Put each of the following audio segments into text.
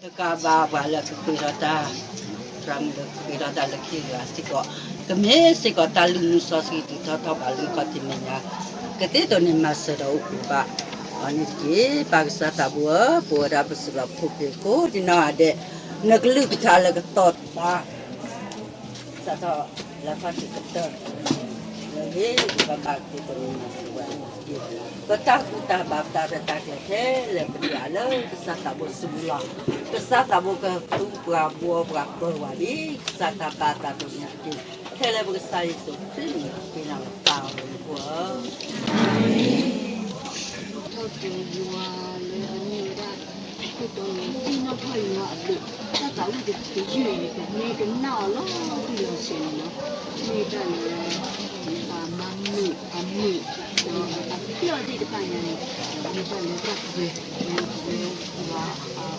တကးဘၣ်ပှၤလၢကဃ့ထီၣ်တၢ်, သရၣ်မုၣ်လၢကဃ့ထီၣ်တၢ်လၢခံဂၤစ့ၢ်ကီး, ကမ့ၢ်စ့ၢ်ကီးတၢ်လုၢ်မူစီဆှံတုၤထီၣ်ထီၣ်ဘးလၢခီၣ်ထံးမဲာ်ညါ, ကသ့တိၢ်န့ၣ်မၤစၢၤဒီးအိၣ်ဘှံးဘၣ်အီၤန့ၣ်တက့ၢ်. ပၢ်ကစၢ်သးဘိဧၢ, ပဝဲဒၣ်ပစံးလီၤပဖိပလံၤကိးဒံးနီၢ်ဂၤဒဲး, နကလုၢ်ကထါလၢကတီၤတၢ် စးထီၣ်လၢခီၣ်ထံးကတၢၢ်, လၢဟ့ၣ်ဂံၢ်ဘါဘၣ်က့ၤတနံၤမၤစၢၤဝဲ, ပတၢ်ကူၣ်တၢ်ဘါပတၢ်ရဲၣ်တၢ်ကျဲၤခဲလၢာ် ပဒုးအီၤလၢကစၢ်သးဘိစံးဘျုးလီၤ. ကစၢ်သးဘိကသူပှၤဘှီပှၤပၢၤဝဲဒ် ကစၢ်တၢ်ဘါသးဒိၣ်န့ၣ်တက့ၢ်. ခဲလၢာ်ပကစၢ်ယ့ၣ်ၡူးခရံာ်န့ၣ် ပဃ့နၤလီၤသးအီၤလၢနဖိဧၢ. ထီၣ်က့ၤယွၤလၢအမ့ၢ်ဝဲဒၣ် ခိၣ်တီန့ၣ် သ့ၣ်နီၣ်ထီၣ်ယွၤအလိၤ, တၢ်သးဝံၣ်တယုၢ်အံၤ ပမ့ၢ်ကနၣ်အီၤလီၤတံၢ်လီၤဆဲးန့ၣ်လီၤ. မ့ၢ်တၢ်လၢ ပမၤမုာ်အမုာ် ဒီးအဖျၢၣ်သ့ၣ်တဖၣ်ညါန့ၣ် မ့ၢ်တၢ်လၢတၢ်ပှဲၤ လၢပဝဲ ပှၤ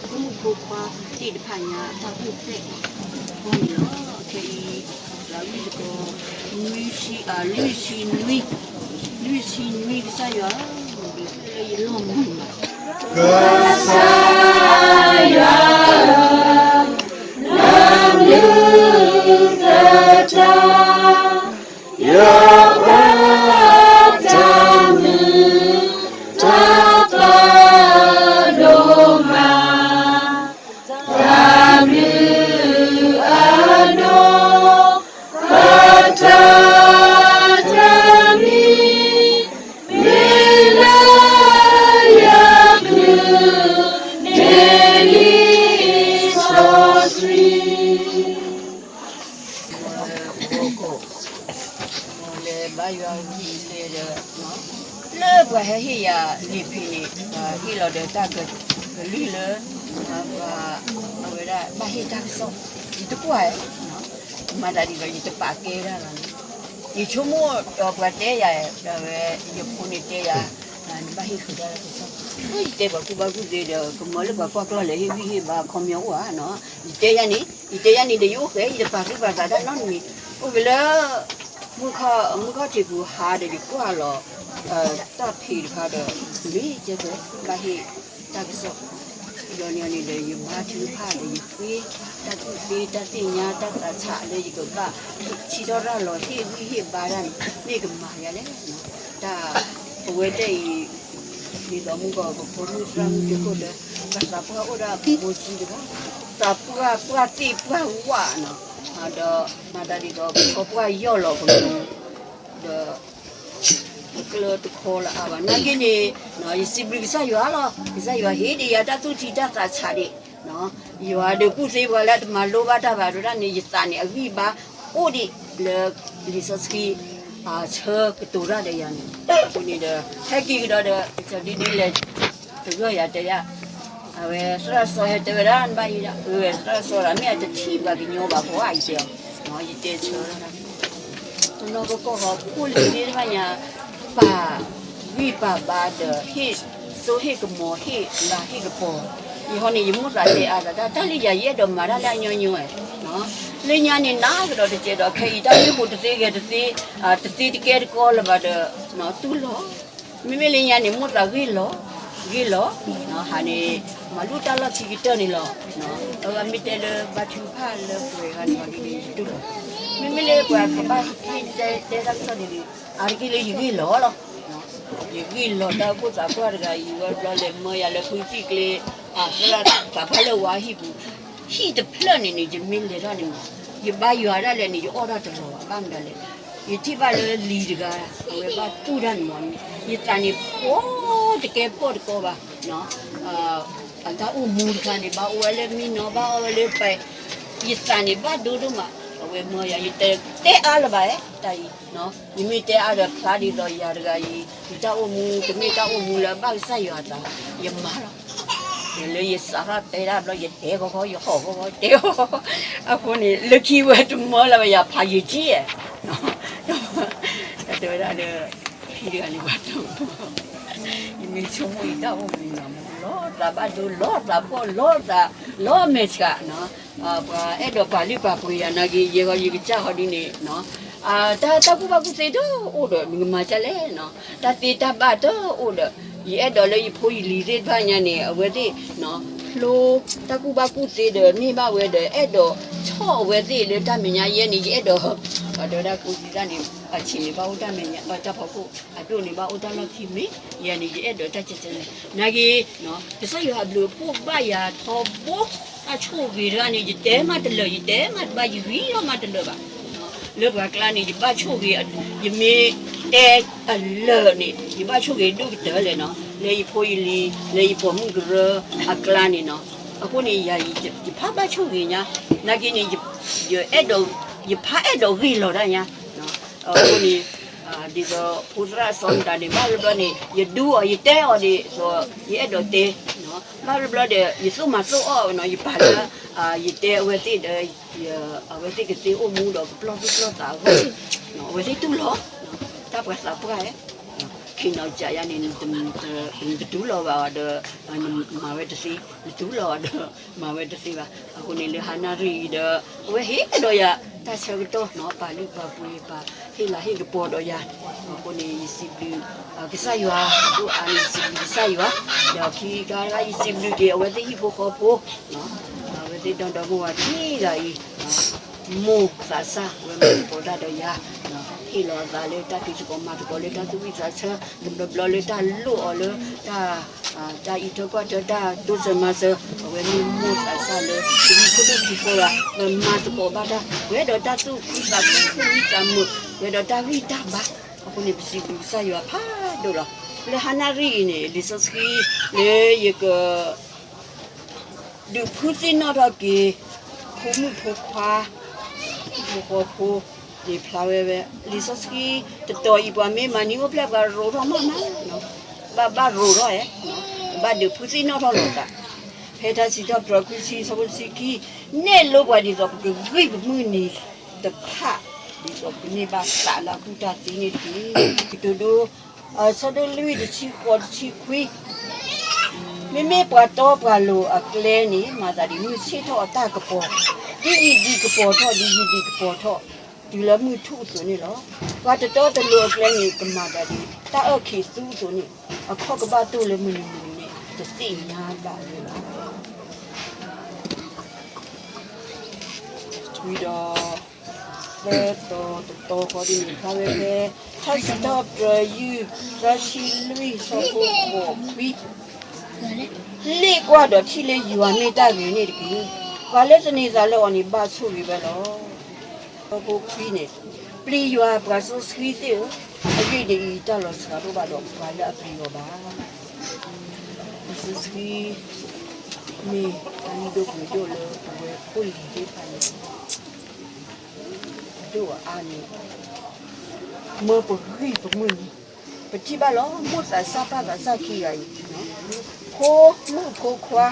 ဖိမုၣ်ဖိခွါသ့ၣ်တဖၣ်ညါ တၢ်အိၣ်ဖျဲၣ်အဃိန့ၣ်လီၤ. ခဲအံၤ သးဝံၣ်တကီ နွံဆံ အ လွံၢ်ဆံနွံ လွံၢ်ဆံနွံကစၢ်ယွၤဧၢ, ဒ်လၢယလီၢ်မူန့ၣ်လီၤ. ကစၢ်ယွၤဧၢ, နဘျုးကထါ ယွၤဧၢ, တၢ်မုာ်တၢ်ပှဲၤဒိၣ်မး, တၢ်ဘျုးအဒိၣ် ပတၢ်တမံၤ မ့ၢ်လၢယကလုၢ်န့ၣ်လံစီဆှံ. လဲၤဘါယွၤဂံၢ်လဲၤဒီး လၢပှၤဟဲဟ့ၣ်ယၤလံာ်ဖံးန့ၣ် ပှၤဟ့ၣ်လီၤဒီးတၢ်ကလုၢ်လၢ ပှၤအဝဲဒၣ်ဘၣ်ဟ့ၣ်တၢ်ကစီၣ်, ယတကွၢ်ဧါ, မၤသးဒ်သိးယတပာ်ကဲဒၣ်လီၤန့ၣ်, ယဆိကမိၣ်ဒီးပှၤတဲယၤ ဒီးဝဲ ယဖိန့ၣ်တဲယၤ နဘၣ်ဟ့ၣ်ဃုာ်တၢ်ကစီၣ်, ယတဲပှၤကူၣ်ဘၣ်ကူၣ်သ့ဒီး ကမၤလၢပှၤကွၢ်ကျီၢ်လဲၤဟ့ၣ်ဂံၢ်ဟ့ၣ်ဘါခီပညီအိၣ်ဧါနီၤ, ယတဲယၤန့ၣ် ယတဲယၤန့ၣ်ဒီးယအိၣ်ဃဲ ယတပာ်သူၣ်ပာ်သးတၢ်နီတမံၤ, အိၣ်က့ၤလၢ မုၢ်ခီၣ်ထံးပူၤဟါဒီးယကွၢ်လီၤ တၢ်ဖံးတခါဒီး မ့ၢ်ကဲကဲ ဘၣ်ဟ့ၣ်တၢ်ကစီၣ်, ဒီးန့ၣ်န့ၣ်ဒီး ယဘါထုကဖၣ်ဒီးယဃ့ တၢ်ကူၣ်သ့တၢ်သ့ၣ်ညါတၢ်သးဆးလၢယကဘၣ် ထံထီၣ်တၢ်လီၤဟ့ၣ်ဂံၢ်ဟ့ၣ်ဘါတၢ်န့ၣ် မ့ၢ်ကမၤယၤလဲၣ်, တၢ် ပဝဲဒၣ်အံၤ ဒ်သိးမုၢ်ကီၢ်ကဖိမုၣ်သရၣ်မုၣ်က့ခိၣ်ဒီး ပှၤသးပှၢ်အိၣ်ဒၣ်ဖိဆံးတဂၤ, သးပှၢ်ပှၢ်သ့ၣ်ပှၢ်ဝၣ်နီၤ, ဒီးမၤသးဒ်သိးပှၤယီၢ်လီၤကမူ ဒီး ပကျၢၤတခီလၢအါဘၣ် နာ်က့န့ၣ် ယစံးဘျုးကစၢ်ယွၤလီၤ, ကစၢ်ယွၤဟ့ၣ်ဒံးယၤတၢ်သူၣ်ထံတၢ်သးဆးဒံး, ယွၤဒီးကူၣ်သ့ပှၤလၢအတမၤလိဘၣ်တၢ်ဘၣ်ဒိဒၣ်န့ၣ် ယသးန့ၣ်အဂံၢ်ဘါအိၣ်ဒံးလၢ လံာ်စီဆှံ ဆၢကတိၤတၢ်ဒီးယၤန့ၣ်, အဃိန့ၣ်ဒီး ဟဲက့ၤကဒီးဒီး ကစၢ်ဒ်ဒ်လဲၣ် တဂၢၢ်ယၤတဲယၤ အဝဲသရၣ်စီၤဟဲတဲဝဲဒၣ်နဘၣ်ယံၤဒၣ် အဝဲသရၣ်စီၤဒီး မ့ၢ်အတထံၣ်ပှၤကညီဘၣ်ဖီဧါ ယတဲအီၤ, ယတဲဆၢဒၣ် တနီၤကကီၢ်ဃီ ဖိလံၤသ့ၣ်တဖၣ်ညါ ပာ်ဂံၢ်ပာ်ဘါဒီး ဟ့ၣ်စိဟ့ၣ်ကမီၤ ဟ့ၣ်လၤဟ့ၣ်ကပီၤ, ယဟီန့ၣ် ယမိၢ်သးတဲအါသးတၢ် တၢ်လၢယၤယအဲၣ်ဒိးမၤတၢ်လၢအညီညီဝဲ, လၢညါန့ၣ် နးကဒီးတကဲးဒီး ခဲအံၤတၢ်မ့ၢ်ပိာ်တသ့ဂဲၤတသ့ တသ့တကဲတကီလၢၤဘၣ်ဒီး တူၢ်လိာ် မ့မ့ၢ်လၢညါန့ၣ် မိၢ်သးဂ့ၢ်လီၤ ဂ့ၢ်လီၤ, ဟးန့ၣ် မၤလိတၢ်လီၢ်ခံကတၢၢ်န့ၣ်လီၤ, အဝဲမ့ၢ်တဲလၢဘါထုကဖၣ်လၢပှဲၤဂၤန့ၣ်လီၤဒ်န့ၣ် ယတူၢ်လိာ်, မ့မ့ၢ်လၢပှၤကဘၣ်ဟ့ၣ်တဲတဲတၢ်ကစီၣ်န့ၣ် အါတက့ၢ်လၢယဂ့ၢ်လီၤလီၤ, ယဂ့ၢ်လီၤတၢ်အိၣ်ဖှိၣ်သးပှၢ်တဂၤအံၤ ဝဲဘျီလဲၤမၢယၤလၢဖုသံၣ်ကျ့ သရၣ်သးပှၢ်လၢဝါဟံၣ်ပူၤ, ဟံၣ်တဖျၢၣ်န့ၣ်န့ၣ် ယမ့ၢ်လဲၤထီၣ်န့ၣ်မး ယဘါယွၤဒၣ်လဲာ်န့ၣ် ယအီၣ်တၢ်တလီၤဘၣ် ဘၣ်မနုၤလဲၣ်, ယထံၣ်ဘၣ်လၢလံၤတဂၤ အဝဲဘၣ်တူၢ်တၢ်န့ၣ်မး ယသးန့ၣ်ဖှီၣ်တကဲဖှီၣ်တကီဘၣ်, အတၢ်အိၣ်မူတခါန့ၣ် ဘၣ်အိၣ်ဝဲလၢမံနီၤ ဘၣ်အိၣ်ဝဲလၢပှဲၤ, ယသးန့ၣ်ဘၣ်ဒိဒိၣ်မး, အဝဲမၢယၤ ယတတဲအါလၢၤဘၣ်ဧါ တၢ်အံၤ, ယမ့ၢ်တဲအါဒီးဖျါဒ်သိးယၤတဂၤအံၤ ယတၢ်အိၣ်မူ တမ့ၢ်တၢ်အိၣ်မူလၢအဘၣ်ကစၢ်ယွၤအသး ယမၤလီၤ, လၢယစးထီၣ်တဲတၢ်ဘျီ ယတဲဃီဃီ ယဟီၣ်ဃီဃီ တဲဃီ, အဃိန့ၣ် လၢခံဝဲတမၢလၢၤဘၣ် ယၤဖးယံာ်က့ဧါ, တဲဝဲဒၣ်လၢ ဖံတဂၤန့ၣ် ပှၤတမၢ ယမ့ၢ်ဆိကမိၣ်ယတၢ်အိၣ်မူနီၤ လီၤသးဘၣ်ဒိ လီၤသးဖှီၣ် လီၤသး လီၤမဲာ်ဆှးနီၤ, ပှၤအဲၣ်ဒိးပာ်လုၢ်ပာ်ပှ့ၤယၤနာ်က့ ယဲဃီယကစၢ်ဃီဒ်န့ၣ်, တၢ်ကူၣ်ဘၣ်ကူၣ်သ့တအိၣ်ဒီး မ့ၢ်ကမၤဒ်လဲၣ်နီၤ, တၢ်သ့တၢ်ဘၣ်တအိၣ်ဒီး ယအဲၣ်ဒိးလၢယဖိယလံၤသ့ၣ်တဖၣ်ညါန့ၣ် အဝဲသ့ၣ်နီၤ လိ တၢ်ကူၣ်ဘၣ်ကူၣ်သ့ဒီးန့ၢ်ဘၣ်ဝဲဒီး အဲၣ်ဒိးဆီၣ်အဝဲသ့ၣ်လၢတၢ်မဲာ်ညါယဲန့ၣ် ယအဲၣ်ဒိး ပှၤဒီးတၢ်ကူၣ်သ့တၢ်န့ၣ် အဆံးန့ၣ် ဘၣ်အိၣ်တၢ်မဲာ်ညါ တၢ်ဖီခိၣ်အဒိၣ်န့ၣ် ဘၣ်အိၣ်တၢ်လီၢ်ခံမ့ၢ် ယဲန့ၣ် ယအဲၣ်ဒိးတၢ်ကဲကဲန့ၣ် နာ်က့ ကစၢ်ယွၤအဘျုးအဖှိၣ်ဘၣ်ယၤထီဘိ တၢ်ဆိၣ်ဂ့ၤတဂၤန့ၣ် ယတဲမးတလၢာ် ယတဲမးတဘၣ် ယဂံၢ်ထီၣ်မးတလၢာ်ဘၣ် လၢပှၤကျါန့ၣ် ယဘၣ်ဆိၣ်ဂ့ၤ ယမ့ၢ်တဲအလၢာ်န့ၣ် ယဘၣ်ဆိၣ်ဂ့ၤဒိၣ်ကတၢၢ်လဲၣ်နီၤ လၢယဖိယလံၤ လၢယပိာ်မုၣ်ကရၢအကျါန့ၣ်နီၤ အဃိန့ၣ် ယၤ ယဖးဘၣ်ဆိၣ်ဂ့ၤညါ နာ်က့န့ၣ် ယအဲၣ်ဒိး ယဖးအဲၣ်ဒိးဂ့ၢ်လီၤတၢ်ညါ အဃိန့ၣ် ဒ်သိးဖိသရၣ်စီၤမတၤန့ၣ် ဘၣ်ဘျီဘျီန့ၣ် ယဒူအီၤ ယတဲအီၤဒ်သိး ယအဲၣ်ဒိးတဲ ဘၣ်ဘျီဘျီဒီး ယသူၣ်မၤသိၣ်အီၣ်နီၤ ယပာ်လၢ ယတဲအဝဲသ့ၣ်ဒီး အဝဲသ့ၣ်ကသ့အိၣ်မူဒီးကပျီၢ်သူၣ်ပျီၢ်သးအဂီၢ် အဝဲသ့ၣ်တူၢ်လီၤ တၢ်ပှၤသးပှၢ်ဧၢ ခံနီၤကယါန့ၣ် နတတူၢ်လီၤဘၣ်အီၤဒီး နမၤဝဲတသ့ နတူၢ်လီၤအီၤဒီး မၤဝဲတသ့ဘၣ် အဃိန့ၣ်လၢဟါနၣ်ရံၣ်အံၤဒီး အဝဲဟ့ၣ်ဒီးယၤ တၢ်ဆၢကတီၢ်နီၤ ပာ်လုၢ်ပာ်ပှ့ၤ ပာ်ဟ့ၣ်လၤဟ့ၣ်ကပီၤဒီးယၤ အဃိန့ၣ် ယစံးဘျုး ကစၢ်ယွၤ ဒိၣ်အါန့ၣ် ယစံးဘျုးကစၢ်ယွၤ ဒီးခံခါတခါ ယစံးဘျုးက့ၤ အဝဲသ့ၣ်ဟံၣ်ဖိဃီဖိ အဝဲသ့ၣ်ဒီဒီမိၢ်ဝၤခံဂၤအံၤ မိၢ်သးစၢ် ဝဲမၤသကိးတၢ်ဒီးယၤ ဟ့ၣ်လီၤအသးလၢတၢ်ဖံးသကိးမၤသကိးလၢတၢ်သူၣ်ဝံၣ်သးဆၢ တဘျီဘျီလၢတၢ်လိၣ်အီၤလၢ တၢ် တၢ်အံးထွဲကွၢ်ထွဲ တၢ်တိစၢၤမၤစၢၤ အဝဲမ့ၢ်မိၢ်သးစၢ်လၢ ပဟံၣ်ဖိဒိၣ်ခံဖိဂၤ ပမၤသကိးဘၣ်တၢ် ပှဲၤဒီးတၢ်သူၣ်ခုသးခု သူၣ်မံသးမုာ် ပှဲၤဒီးတၢ်ဂံၢ်တၢ်ဘါ အဃိန့ၣ် ပစံးဘျုးကစၢ်ယွၤဖးဒိၣ်လီၤ. လၢဟါနၣ်ရံၣ်အံၤန့ၣ် လံာ်စီဆှံ လၢယက ဒုးဖုသ့ၣ်နီၣ်ထီၣ်က့ၤ ဖိမုၣ်ဖိခွါ ဟံၣ်ဖိဃီဖိ န့ၣ်ဖျါဝဲဝဲ လံာ်စီဆှံတတီၤအံၤ ပှၤမ့ၢ်မၤနံၤအိၣ်ဖျဲၣ် ပှၤရိးထီၣ်မးမး ဘၣ်ဘၣ်ရိးထီၣ်ဧါ ဘၣ်ဒုးဖုသ့ၣ်နီၣ်ထီၣ်လိာ်သး ဖဲတၢ်စံးထီၣ်ပတြၢၤခွံဆံ အဆၢဖိတဆံခံ နဲၣ်လိပှၤဒ်သိးပကဂံၢ်ပမုၢ်နံၤတဖၣ် ဒ်သိးပကန့ၢ်ဘၣ်သးလၢအကူၣ်တၢ်သ့န့ၣ်တက့ၢ်. ကတိၤဒိ အဆၢဒိၣ်လွံၢ် တဆံဃိး တဆံခွံ မ့မ့ၢ်ပှၤတီပှၤလိၤအကျဲန့ၣ် မၤသးဒ်မုၢ်ဆ့ၣ်ထီၣ်အတၢ်ကပီၤ, ဒ်ယံာ်ဒံးကပီၤထီၣ် ဒ်ယံာ်ဒံးကပီၤထီၣ် တုၤလၢမုၢ်ထူၣ်အသိးန့ၣ်လီၤ. ပှၤတတီတလိၤအကျဲန့ၣ် ကမၤသးဒ်တၢ်အၢၣ်ခံးသူအသိးန့ၣ် အခီၣ်ကဘၣ်တိၢ်လၢမုၢ်နံၤမုၢ်နံၤန့ၣ် တသ့ၣ်ညါဘၣ်ဝဲဘၣ်. ဝံၤဒီး သၢတီၤတတီၤဃီဒ်န့ၣ် ဖျါဝဲဖဲ ထါစံးထီၣ်ပတြၢၤယုၢ် သၢဆံလွံၢ် ဆၢဖိဃိးခွံ လ့ၣ်ကွၢ်ဒီးထံၣ်လၢယွၤမ့ၢ်တၢ်ဂ့ၤန့ၣ်တက့ၢ်. ပှၤလၢသန့ၤသးလၢအီၤန့ၣ် ဘၣ်ဆိၣ်ဂ့ၤဝဲလီၤ. ဆၢဖိခွံန့ၣ် ပျံၤယွၤပှၤစီဆှံသ့ၣ်ဧၢ, အဂ့ၢ်ဒ်အံၤ, တၢ်လီၤစှၤတအိၣ်ဘၣ်ဒီးပှၤလၢအပျံၤအီၤဘၣ်. ပှၤစီဆှံ မ့ၢ်တၢ်လုၢ်ဒိၣ်ပှ့ၤဒိၣ်လၢပဝဲဖိလံၤသ့ၣ်တဖၣ်န့ၣ် ဒိၣ်အါန့ၣ် မၢပဂံၢ်ပမုၢ်န့ၣ် ပထံၣ်ဘၣ်လီၤ. မိၢ်သးစၢ်ပၢ်သးစၢ်ခံဂၤအံၤ ဖိမုၣ်ဖိခွါ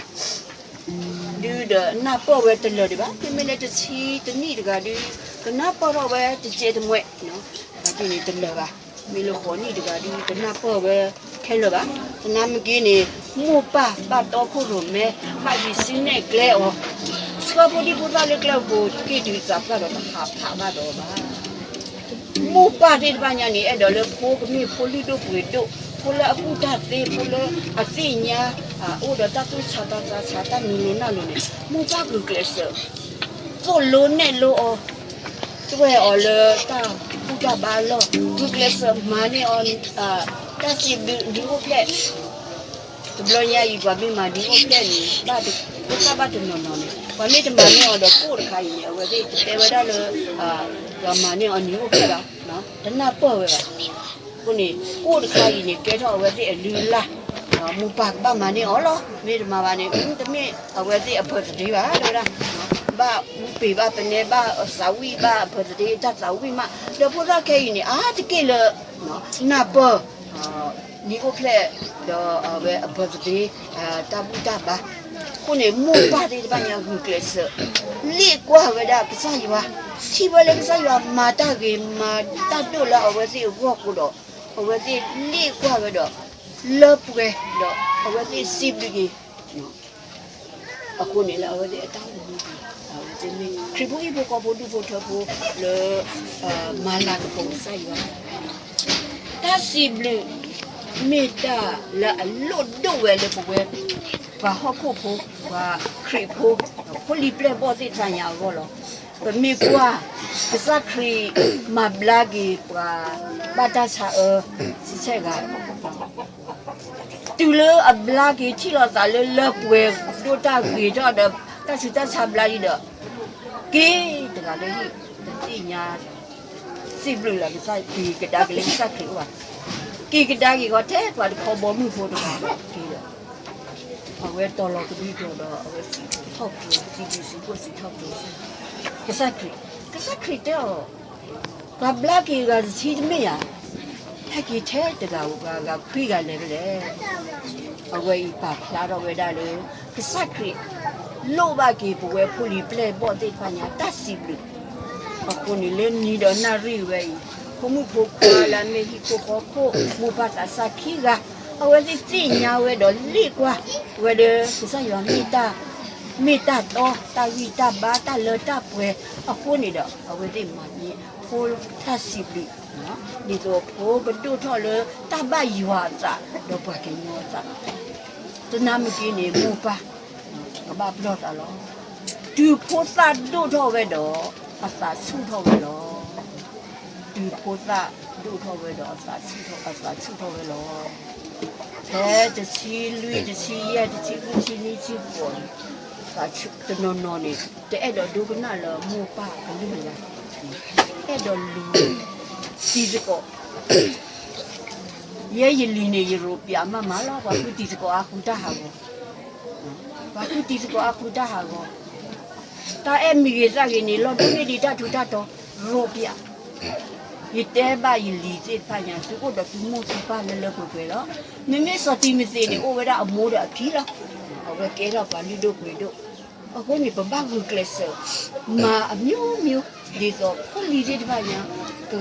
ဒုးဒီးနၢ်ပၢၢ်ဝဲတလၢာ်ဒံးဘၣ်. မ့မ့ၢ်လၢတဆံတနံၣ်တဂၤဒုး ကနၢ်ပၢၢ်ထီၣ်ဝဲတစဲးတမှဲး အဝဲသ့ၣ်န့ၣ်တလၢာ်ဘၣ်. မ့ၢ်လၢဃိးနံၣ်တဂၤဒုး ကနၢ်ပၢၢ်ဝဲခဲလၢာ်ဘၣ်. သနာ်က့န့ၣ် မိၢ်ပၢ်ဘၣ်တီခိၣ်ရိၣ်မဲ ဘၣ်ယံၤစုနဲၣ်ကျဲအီၤ ဆှၢဖိဒံဖိသၣ်လၢကျဲအပူၤ က့ၢ်တုၤသးပှၢ်ဒီးတဟးဖးဘၣ်ဒီးအီၤဘၣ်. မိၢ်ပၢ်သ့ၣ်တဖၣ်ညါန့ၣ် အဲၣ်ဒိးလၢဖိကမ့ၢ်ဖိလုၢ်ဒိၣ်ပှ့ၤဒိၣ်, ဖိလၢအကူၣ်တၢ်သ့, ဖိလၢအသ့ၣ်ညါ, အိၣ်ဒီးတၢ်သူၣ်ဆါသးဆါ, တၢ်နုာ်လီၤနၢ်လီၤန့ၣ် မိၢ်ပၢ်ဂုာ်ကျဲးစၢး သိၣ်လိနဲၣ်လိအီၤ, တွဲၢ်အီၤလၢတၢ်ဘူၣ်တၢ်ဘါအလီၢ်, ဂုာ်ကျဲးစၢးမၤန့ၢ်အီၤ တၢ်စံးဘျုးနံၤအိၣ်ဖျဲၣ် တဘျီညါအံၤ ပှၤမ့ၢ်မၤနံၤအိၣ်ဖျဲၣ်န့ၣ် ဘၣ်တဘၣ်တနီၤနီၤန့ၣ် ပှၤမ့ၢ်တမၤန့ၢ်အီၤဒီး ကိၣ်တခါအံၤန့ၣ် အဝဲသ့ၣ်တတဲဝဲဒၣ်လၢ ပှၤမၤန့ၢ်အီၤနံၤအိၣ်ဖျဲၣ်ဘၣ်, တနၢ်ပၢၢ်ဝဲဘၣ်. အဃိန့ၣ် ကိၣ်တခါအံၤန့ၣ် ကဲထီၣ်အဝဲသ့ၣ်အလုၢ်အလၢ်, မိၢ်ပၢ်ကဘၣ်မၤန့ၢ်အီၤလီၤ. မ့ၢ်တမၤဘၣ်န့ၣ် တမ့ၢ်အဝဲသ့ၣ်အ birthday ဘၣ် တဲဝဲဒၣ်, ဘၣ်အူပ့ၤဘၣ်ပနဲ ဘၣ်သးဝံၣ်ဘၣ် birthday တၢ်သးဝံၣ်မး, ဒီးဖိသၣ်ခဲအံၤန့ၣ် အါတက့ၢ်လၢ နၢ်ပၢၢ် နံၤအိၣ်ဖျဲၣ် ဒီးအဝဲအ birthday တၢ်ဘူၣ်တၢ်ဘါ, အဃိန့ၣ် မိၢ်ပၢ်သ့ၣ်တဖၣ်ညါဂုာ်ကျဲးစၢး လ့ၣ်ကွၢ်ဝဲဒၣ်ကစၢ်ယွၤ, ထံၣ်ဝဲလၢကစၢ်ယွၤမၤတၢ်ဂ့ၤမၤတၢ်ဒိၣ်လၢအဝဲသ့ၣ်အဂီၢ်အဃိဒီး အဝဲသ့ၣ်လ့ၣ်ကွၢ်ဝဲဒီး လၢပှဲၤဒီး အဝဲသ့ၣ်စံးဘျုးက့ၤ အဃိန့ၣ်လၢအဝဲသ့ၣ်အတၢ်အိၣ်မူန့ၣ် အဝဲသ့ၣ်မ့ၢ်ခရံာ်ဖိဟံၣ်ဖိဃီဖိဒူၣ်ဖိထၢဖိလၢ မၤလၤကပီၤကစၢ်ယွၤ, တၢ်စံးဘျုး မ့ၢ်တၢ်လၢအလိၣ်ဒိၣ်ဝဲလၢပဝဲ ပှၤဟီၣ်ခိၣ်ဖိ ပှၤခရံာ်ဖိ, ဖိလံၤပျဲၢ်ဘီၣ်သ့ၣ်တဖၣ်ညါအဂီၢ်လီၤ. ပမ့ၢ်ကွၢ် ကစၢ်ခရံာ်မၤဘျါက့ၤပှၤဘၣ်တၢ်ဆါအၢ ဆံဆဲၣ်ဂၤ တုၤလၢအဘျါက့ၤထံၣ်လိာ်သးလၢလၢပှဲၤဒိၣ်တၢ်ဂ့ၤထီၣ်ဒီး တၢ်ဆူးတၢ်ဆါဘျါလံဒီး က့ၤတဂၤလၢဟံၣ် တသ့ၣ်ညါ စံးဘျုးလၢကစၢ် က့ၤကဒါက့ၤလၢကစၢ်ခရံာ်အိၣ်ဘၣ်. က့ၤကဒါက့ၤဃီထဲပှၤတခီဘီမုၢ်ဖိတဂၤက့ၤဒီး အဝဲတီၤလီၤကဒံကီၤဒီး အဝဲစံးထီၣ်ပတြၢၤ စံးဘျုးစံးဖှိၣ်စံးထီၣ်ပတြၢၤ ကစၢ်ခရံာ်, ကစၢ်ခရံာ်တဲအီၤ, ပှၤဘျါက့ၤဂၤတဆံတမ့ၢ်ဧါ, ဟဲက့ၤထဲတဂၤဧိၤဂၤ ဂၤခွံဂၤလဲၤဖဲလဲၣ်. အဝဲအံၤပာ်ဖျါထီၣ်ဝဲဒၣ်လၢ ကစၢ်ခရံာ် လိၣ်ဘၣ်က့ၤပဝဲဖိလံၤပျဲၢ်ဘီၣ်သ့ၣ်တဖၣ်ညါ တၢ်စံးဘျုး အဃိန့ၣ် လၢနံၤဒီးနၣ်ရံၣ်ဝဲအံၤ ဖိမုၣ်ဖိခွါလၢအမ့ၢ်ဟံၣ်ဖိဃီဖိ မိၢ်ပၢ်သးစၢ်ခံဂၤ အဝဲသ့ၣ်သ့ၣ်ညါဝဲဒီးလ့ၣ်ကွၢ်ဝဲဒီး ကစၢ်ယွၤမ့ၢ်တၢ် မ့ၢ်တၢ်တီ တၢ်ဂံၢ်တၢ်ဘါ တၢ်လၢတၢ်ပှဲၤအဃိန့ၣ်ဒီး အဝဲသ့ၣ်မၤန့ၢ်ဖိတၢ်စံးဘျုး ဒ်သိးဖိကဒိၣ်ထီၣ်လၢတၢ်ဘၣ်ယွၤအသး ဒီးပှၤကညီအသး တနၢ်မုၢ်က့န့ၣ် မိၢ်ပၢ် ကဘၣ်ပလီၢ်သးလီၤ. တုၤဖိသၣ်ဒိၣ်ထီၣ်ဝဲဒီး အသးဆူၣ်ထီၣ်ဝဲလီၤ. တုၤဖိသၣ်ဒိၣ်ထီၣ်ဝဲဒီး အသးဆူၣ်ထီၣ်ဝဲလီၤ. ဖဲတဆံလွံၢ် တဆံယဲၢ် တဆံဃု တဆံနွံဆံဃိးန့ၣ် တနီၤနီၤန့ၣ် တအဲၣ်ဒိးဒိကနၣ်လၢမိၢ်ပၢ်ကလုၢ်လၢၤဘၣ်. အဲၣ်ဒိးလူၤ တံၤသကိး ယဲယလံၤန့ၣ် ယရိးပၠးမးမးလီၤ. ပှၤဃုတံၤသကိးအါဃုတၢ်ဟးဂီၤ, ပှၤဃုတံၤသကိးအါဃုတၢ်ဟးဂီၤ, တၢ်အဲၣ်မံၤဂ့ၤသၣ်ဂ့ၤန့ၣ် လီၤဒိန့ၢ်ဒံးတၢ်ထူးတၢ်တီၤ ရိးပၠး. ယတဲဘၣ်ယလံၤသ့ၣ်တဖၣ်ညါ သုအိၣ်ဒီးသုမိၢ်သုပၢ်လၢလၢပှဲၤပှဲၤလီၤ. မ့မ့ၢ်စီၤတံၤမသ့းန့ၣ် အိၣ်ဝဲဒၣ်အမိၢ်ဒီးအဖံလီၤ. အဝဲကဲထီၣ်ပှၤလုၢ်ဒိၣ်ပှ့ၤဒိၣ် အဃိန့ၣ် ပဘၣ်ဂုာ်ကျဲးစၢး မၤအမျိုးမျိုး ဒ်သိးဖိလံၤသ့ၣ်တဖၣ်ညါ က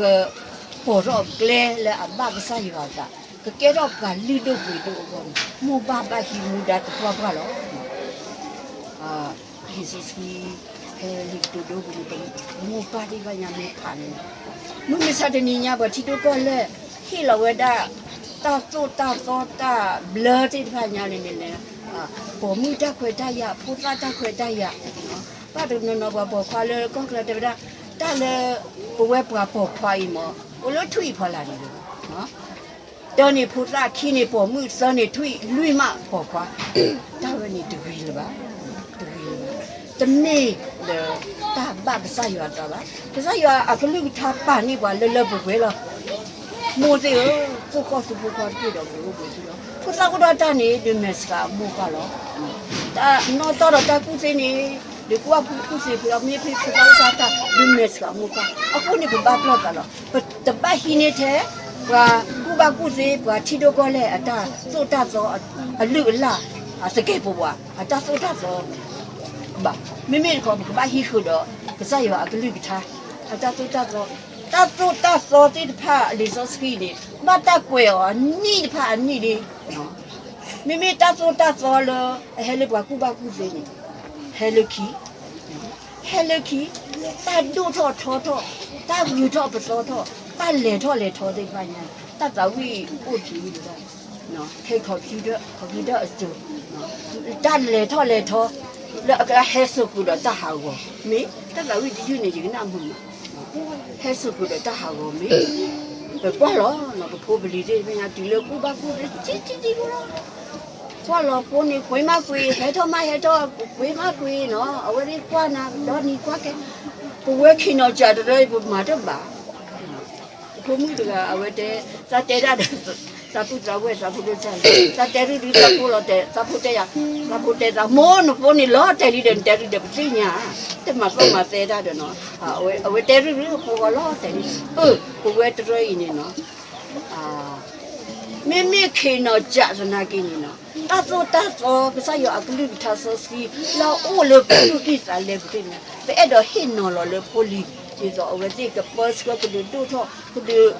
ပိာ်ထီၣ်ကျဲလၢအဘၣ်ကစၢ်ယွၤအသး ကကဲထီၣ်ပှၤလုၢ်ဒိၣ်ပှ့ၤဒိၣ်အဂီၢ်န့ၣ် မိၢ်ပၢ်ဘၣ်ဟံးမူဒါသပှၢ်ပှၢ်လီၤ. လံာ်စီဆှံ ဖဲလံာ်ကတိၤဒိပူၤန့ၣ် မိၢ်ပၢ်သ့ၣ်တဖၣ်ညါမ့ၢ်ဖးန့ၣ် မုၢ်မဆါတနံၤညါ ပှၤထံဒိၣ်ကီၢ်လဲၢ် ဟ့ၣ်လီၤဝဲဒၣ် တၢ်သိၣ်တၢ်သီတၢ်ဘျၢသ့ၣ်တဖၣ်ညါန့ၣ်န့ၣ် ပိာ်မုၣ်တၢ်ခွဲးတၢ်ယာ် ဖိသၣ်တၢ်ခွဲးတၢ်ယာ် ဘၣ်တနီၤနီၤပှၤပိာ်ခွါလၢကီၢ်ချၢတဲဝဲဒၣ် တၢ်လၢ ပဝဲပှၤပိာ်ခွါအံၤမ့ၢ် အိၣ်လၢထွံၣ်အံၤဖီလာ်န့ၣ်လီၤ. တၢန့ၣ်ဖိသၣ် ခံန့ၣ်ပိာ်မုၣ် သၢန့ၣ်ထွံၣ် လွံၢ်မးပိာ်ခွါ တၢ်ဝဲန့ၣ်တဂ့ၤလၢၤဘၣ်, တဂ့ၤလၢၤဘၣ်, တမ့ၢ်လၢတၢ်ဘၣ်ကစၢ်ယွၤအသးဘၣ်. ကစၢ်ယွၤအကလုၢ်ကထါပာ်န့ၢ်ပှၤလၢလၢပှဲၤပှဲၤလီၤ. မိၢ်သ့ၣ်ဧၢ, သူၣ်ဃီၣ်သူဖိခွါတက့ၢ်ဒီးပှဲၤအိၣ်ပှဲၤထံလီၤ. ဖိသၣ်အိၣ်ဒီးတၢ်န့ၣ် ဒုးမဲာ်ဆှးအမိၢ်ပၢ်လီၤ. တၢ်နီၢ်သီၣ်ဒီးတၢ်ကူၣ်သ့န့ၣ် ဒုးကူၣ်ဘၣ်ကူၣ်သ့ဖဲအီၤ မ့ၢ်ဖဲဖိသၣ်အိၣ်တၢ် ဒုးမဲာ်ဆှးအမိၢ်ပၢ် အဃိန့ၣ် ပဘၣ်ပလီၢ်သးလီၤ. ပတဘၣ်ဟံးန့ၢ်ထဲ ပှၤကူၣ်ဘၣ်ကူၣ်သ့ ပှၤထံဒိၣ်ကီၢ်လဲၢ်အတၢ်သိၣ်တၢ်သီ အလုၢ်အလၢ် အသကဲးပဝး အတၢ်သိၣ်တၢ်သီ ဘၣ်. မ့မ့ၢ်တခီ ပကဘၣ်ဟံးဃုာ်ဒီး ကစၢ်ယွၤအကလုၢ်ကထါ အတၢ်သိၣ်တၢ်သီ, တၢ်သိၣ်တၢ်သီသ့ၣ်တဖၣ် လံာ်စီဆှံန့ၣ် ဘၣ်တၢ်ကွဲးအီၤအနံၣ်တဖၣ်အနံၣ်လံ. မ့မ့ၢ်တၢ်သိၣ်တၢ်သီလၢ အဟဲလၢပှၤကူၣ်ဘၣ်ကူၣ်သ့န့ၣ် ဟဲလၢခံ ဟဲလၢခံ, တၢ်ဒိၣ်ထီၣ်ထီထီၣ်, တၢ်ဂုၤထီၣ်ပသီထီၣ်, တၢ်လဲၤထီၣ်လဲၤထီသ့ၣ်တဖၣ်ညါ, တၢ်သးဝံၣ်အိၣ်တ့ၢ်ဝဲဒၣ် ခဲ computer အစိၤ, တၢ်လဲၤထီၣ်လဲၤထီ လၢအကဟဲစိာ်ဃုာ်ဒီးတၢ်ဟးဂီၤ, မ့ၢ်တၢ်သးဝံၣ်တယုၢ်န့ၣ် ယကနၣ်မုာ်မး, ဟဲစိာ်ဃုာ်ဒီးတၢ်ဟးဂီၤမ့ၢ်, ပကွၢ်လီၤ ပဖိပလံၤသ့ၣ်တဖၣ်ညါ တုၤလၢကူၣ်ဘၣ်ကူၣ်သ့ တံတံတံဖိလီၤ. ကွၢ်လီၤဖိန့ၣ် ကွ့မးကွ့, ဟဲထီၣ်မးဟဲထီၣ်, ကွ့မးကွ့နီၤ, အဝဲသ့ၣ်ကွၢ်နၤ ဒီနံၤကွၢ်ကဲ, ပဝဲခံနီၤစးတရၢ ပမၤတဘၣ်. ဖိမုၣ်တဂၤ အဝဲတဲ, သးတဲတၢ်ဒီး သးပုၢ်သးဝဲၢ်သးဖိဒိၣ်စၢ်, သးတဲရူၢ်ဒုးသးဖိလီၤတဲာ်, သးဖိတဲယၤ, သးဖိတဲသး မိၢ်နဖိန့ၣ်လီၤတဲာ်လံဒီး နတဲရူၢ်ဒီးပသ့ၣ်ညါ, တမၤသီၣ်မၤသဲတၢ်ဒီးနီၤ, အဝဲတဲရူၢ်ဒုး အဖိဂီၤလီၤတဲာ်လံ, အၢ ပဝဲတရၢအံၤန့ၣ်နီၤ မ့မ့ၢ်ခံနီၤစးသနာ်က့န့ၣ်နီၤ, တၢ်သိၣ်တၢ်သီ ကစၢ်ယွၤအကလုၢ်ကထါစီဆှံ လၢအအိၣ်လၢပသူၣ်ကံၢ်သးလဲပူၤသ့ၣ်တဖၣ်န့ၣ် ပအဲၣ်ဒိးဟ့ၣ်နီၤလီၤလၢဖိလံၤ, ဒ်သိးအဝဲသ့ၣ်ကပၢဆှၢ ကဒုးဒိၣ်ထီၣ် ကဒုး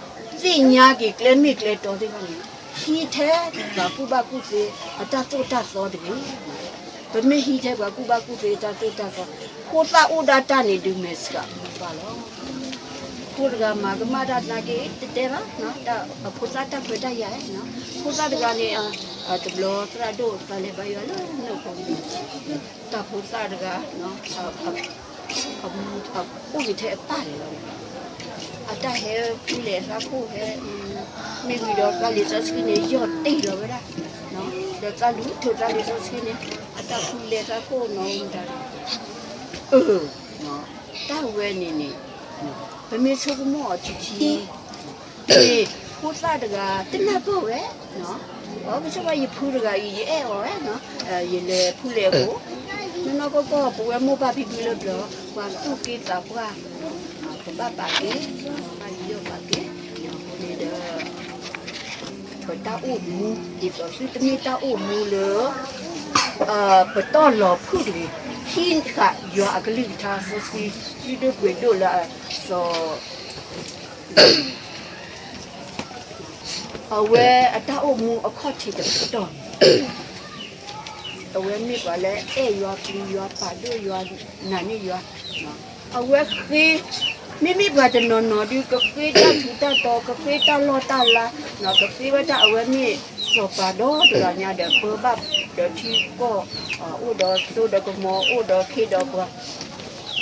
သ့ၣ်ညါက့ၤကျဲမ့ၢ်ကျဲတီသ့ၣ်တဖၣ်န့ၣ် ဟံးထဲပှၤကူၣ်ဘၣ်ကူၣ်သ့အတၢ်သိၣ်တၢ်သီတဂ့ၤ. ပမ့ၢ်ဟံးထဲပှၤကူၣ်ဘၣ်ကူၣ်သ့အတၢ်သိၣ်တၢ်သီ, ဖိသၣ်အိၣ်ဒၣ်တၢ်န့ၣ် ဒုးမဲာ်ဆှးမိၢ်ပၢ်လီၤ. ပ ဖိတဂၤမၤကမၣ်တၢ်သနာ်က့ တတဲဘၣ်, အဖိသၣ်တၢ်ခွဲးတၢ်ယာ်, ဖိသၣ်တဂၤန့ၣ် တဘျီသရၣ်ဒိၣ်သးလဲၤဘါယွၤလၢနၢၣ်ဖိ, တၢ်ဖိသၣ်တဂၤ အိၣ်ဂ့ၤထဲအပၢ်န့ၣ်လီၤ. အတၢ်ဟဲဖူလဲၤသးခိၣ်ဟဲ, မ့ၢ်ဝံၤဒီးသးလံာ်စီဆှံန့ၣ် ယီၢ်တ့ၢ်လီၤဝဲဒၣ်, ဒီးသးလူၤထၢသးလံာ်စီဆှံန့ၣ် အတၢ်ဖူလဲၤသးခိၣ်နီၢ်မတၤ, အၢ တၢ်ဝဲန့ၣ်န့ၣ် ပမ့ၢ်ဆိကမိၣ်အီၤထံထံ န့ၣ် ဖိသၣ်တဂၤ တနၢ်ပၢၢ်ဝဲ, အကစၢ်ဘၣ်ယဖုတဂၤအံၤ ယအဲၣ်အီၤဝဲ, ယလဲၤဖူလဲၤအဃိ, နီၢ်နီၢ်ကီၢ်ကီၢ် ပဝဲမိၢ်ပၢ်ဖံဖုလၢပျၢၤ ပှၤသူၣ်က့သးပှၢ်, ပဘၣ်ပာ်က့ၤ, ပဘၣ်ယီၢ်ပာ်က့ၤ, အဃိန့ၣ်ဒီး ပတၢ်အိၣ်မူ ဒ်သိးသုတမ့ၢ်တၢ်အိၣ်မူလၢ ပတီၢ်လီၤဖုၣ်တဂ့ၤ, ဟံးဃာ်ယွၤအကလုၢ်ကထါစီဆှံ လုၢ်ဒိၣ်ပှ့ၤဒိၣ်လၢအစီၤ အဝဲအတၢ်အိၣ်မူအခီၣ်ထံးတပတီၢ်န့ၣ် အဝဲမ့ၢ်ပှၤလၢအဲၣ်ယွၤပျံၤယွၤပာ်ဒိၣ်ယွၤနာ်န့ၢ်ယွၤ, အဝဲဃ့, မ့မ့ၢ်ပှၤတနီၤနီၤဒုး ကဃ့တၢ်ထူးတၢ်တီၤ ကဃ့တၢ်လီၢ်တၢ်လါ, ကဃ့ဝဲဒၣ်အဝဲမ့ၢ်စီၤပၤဒီတဂၤညါဒီး ပၢဘၣ်ဒီးထံကီၢ်, အိၣ်ဒီးသိဒီးကမီၤ အိၣ်ဒီးခ့ဒီးပှၤ,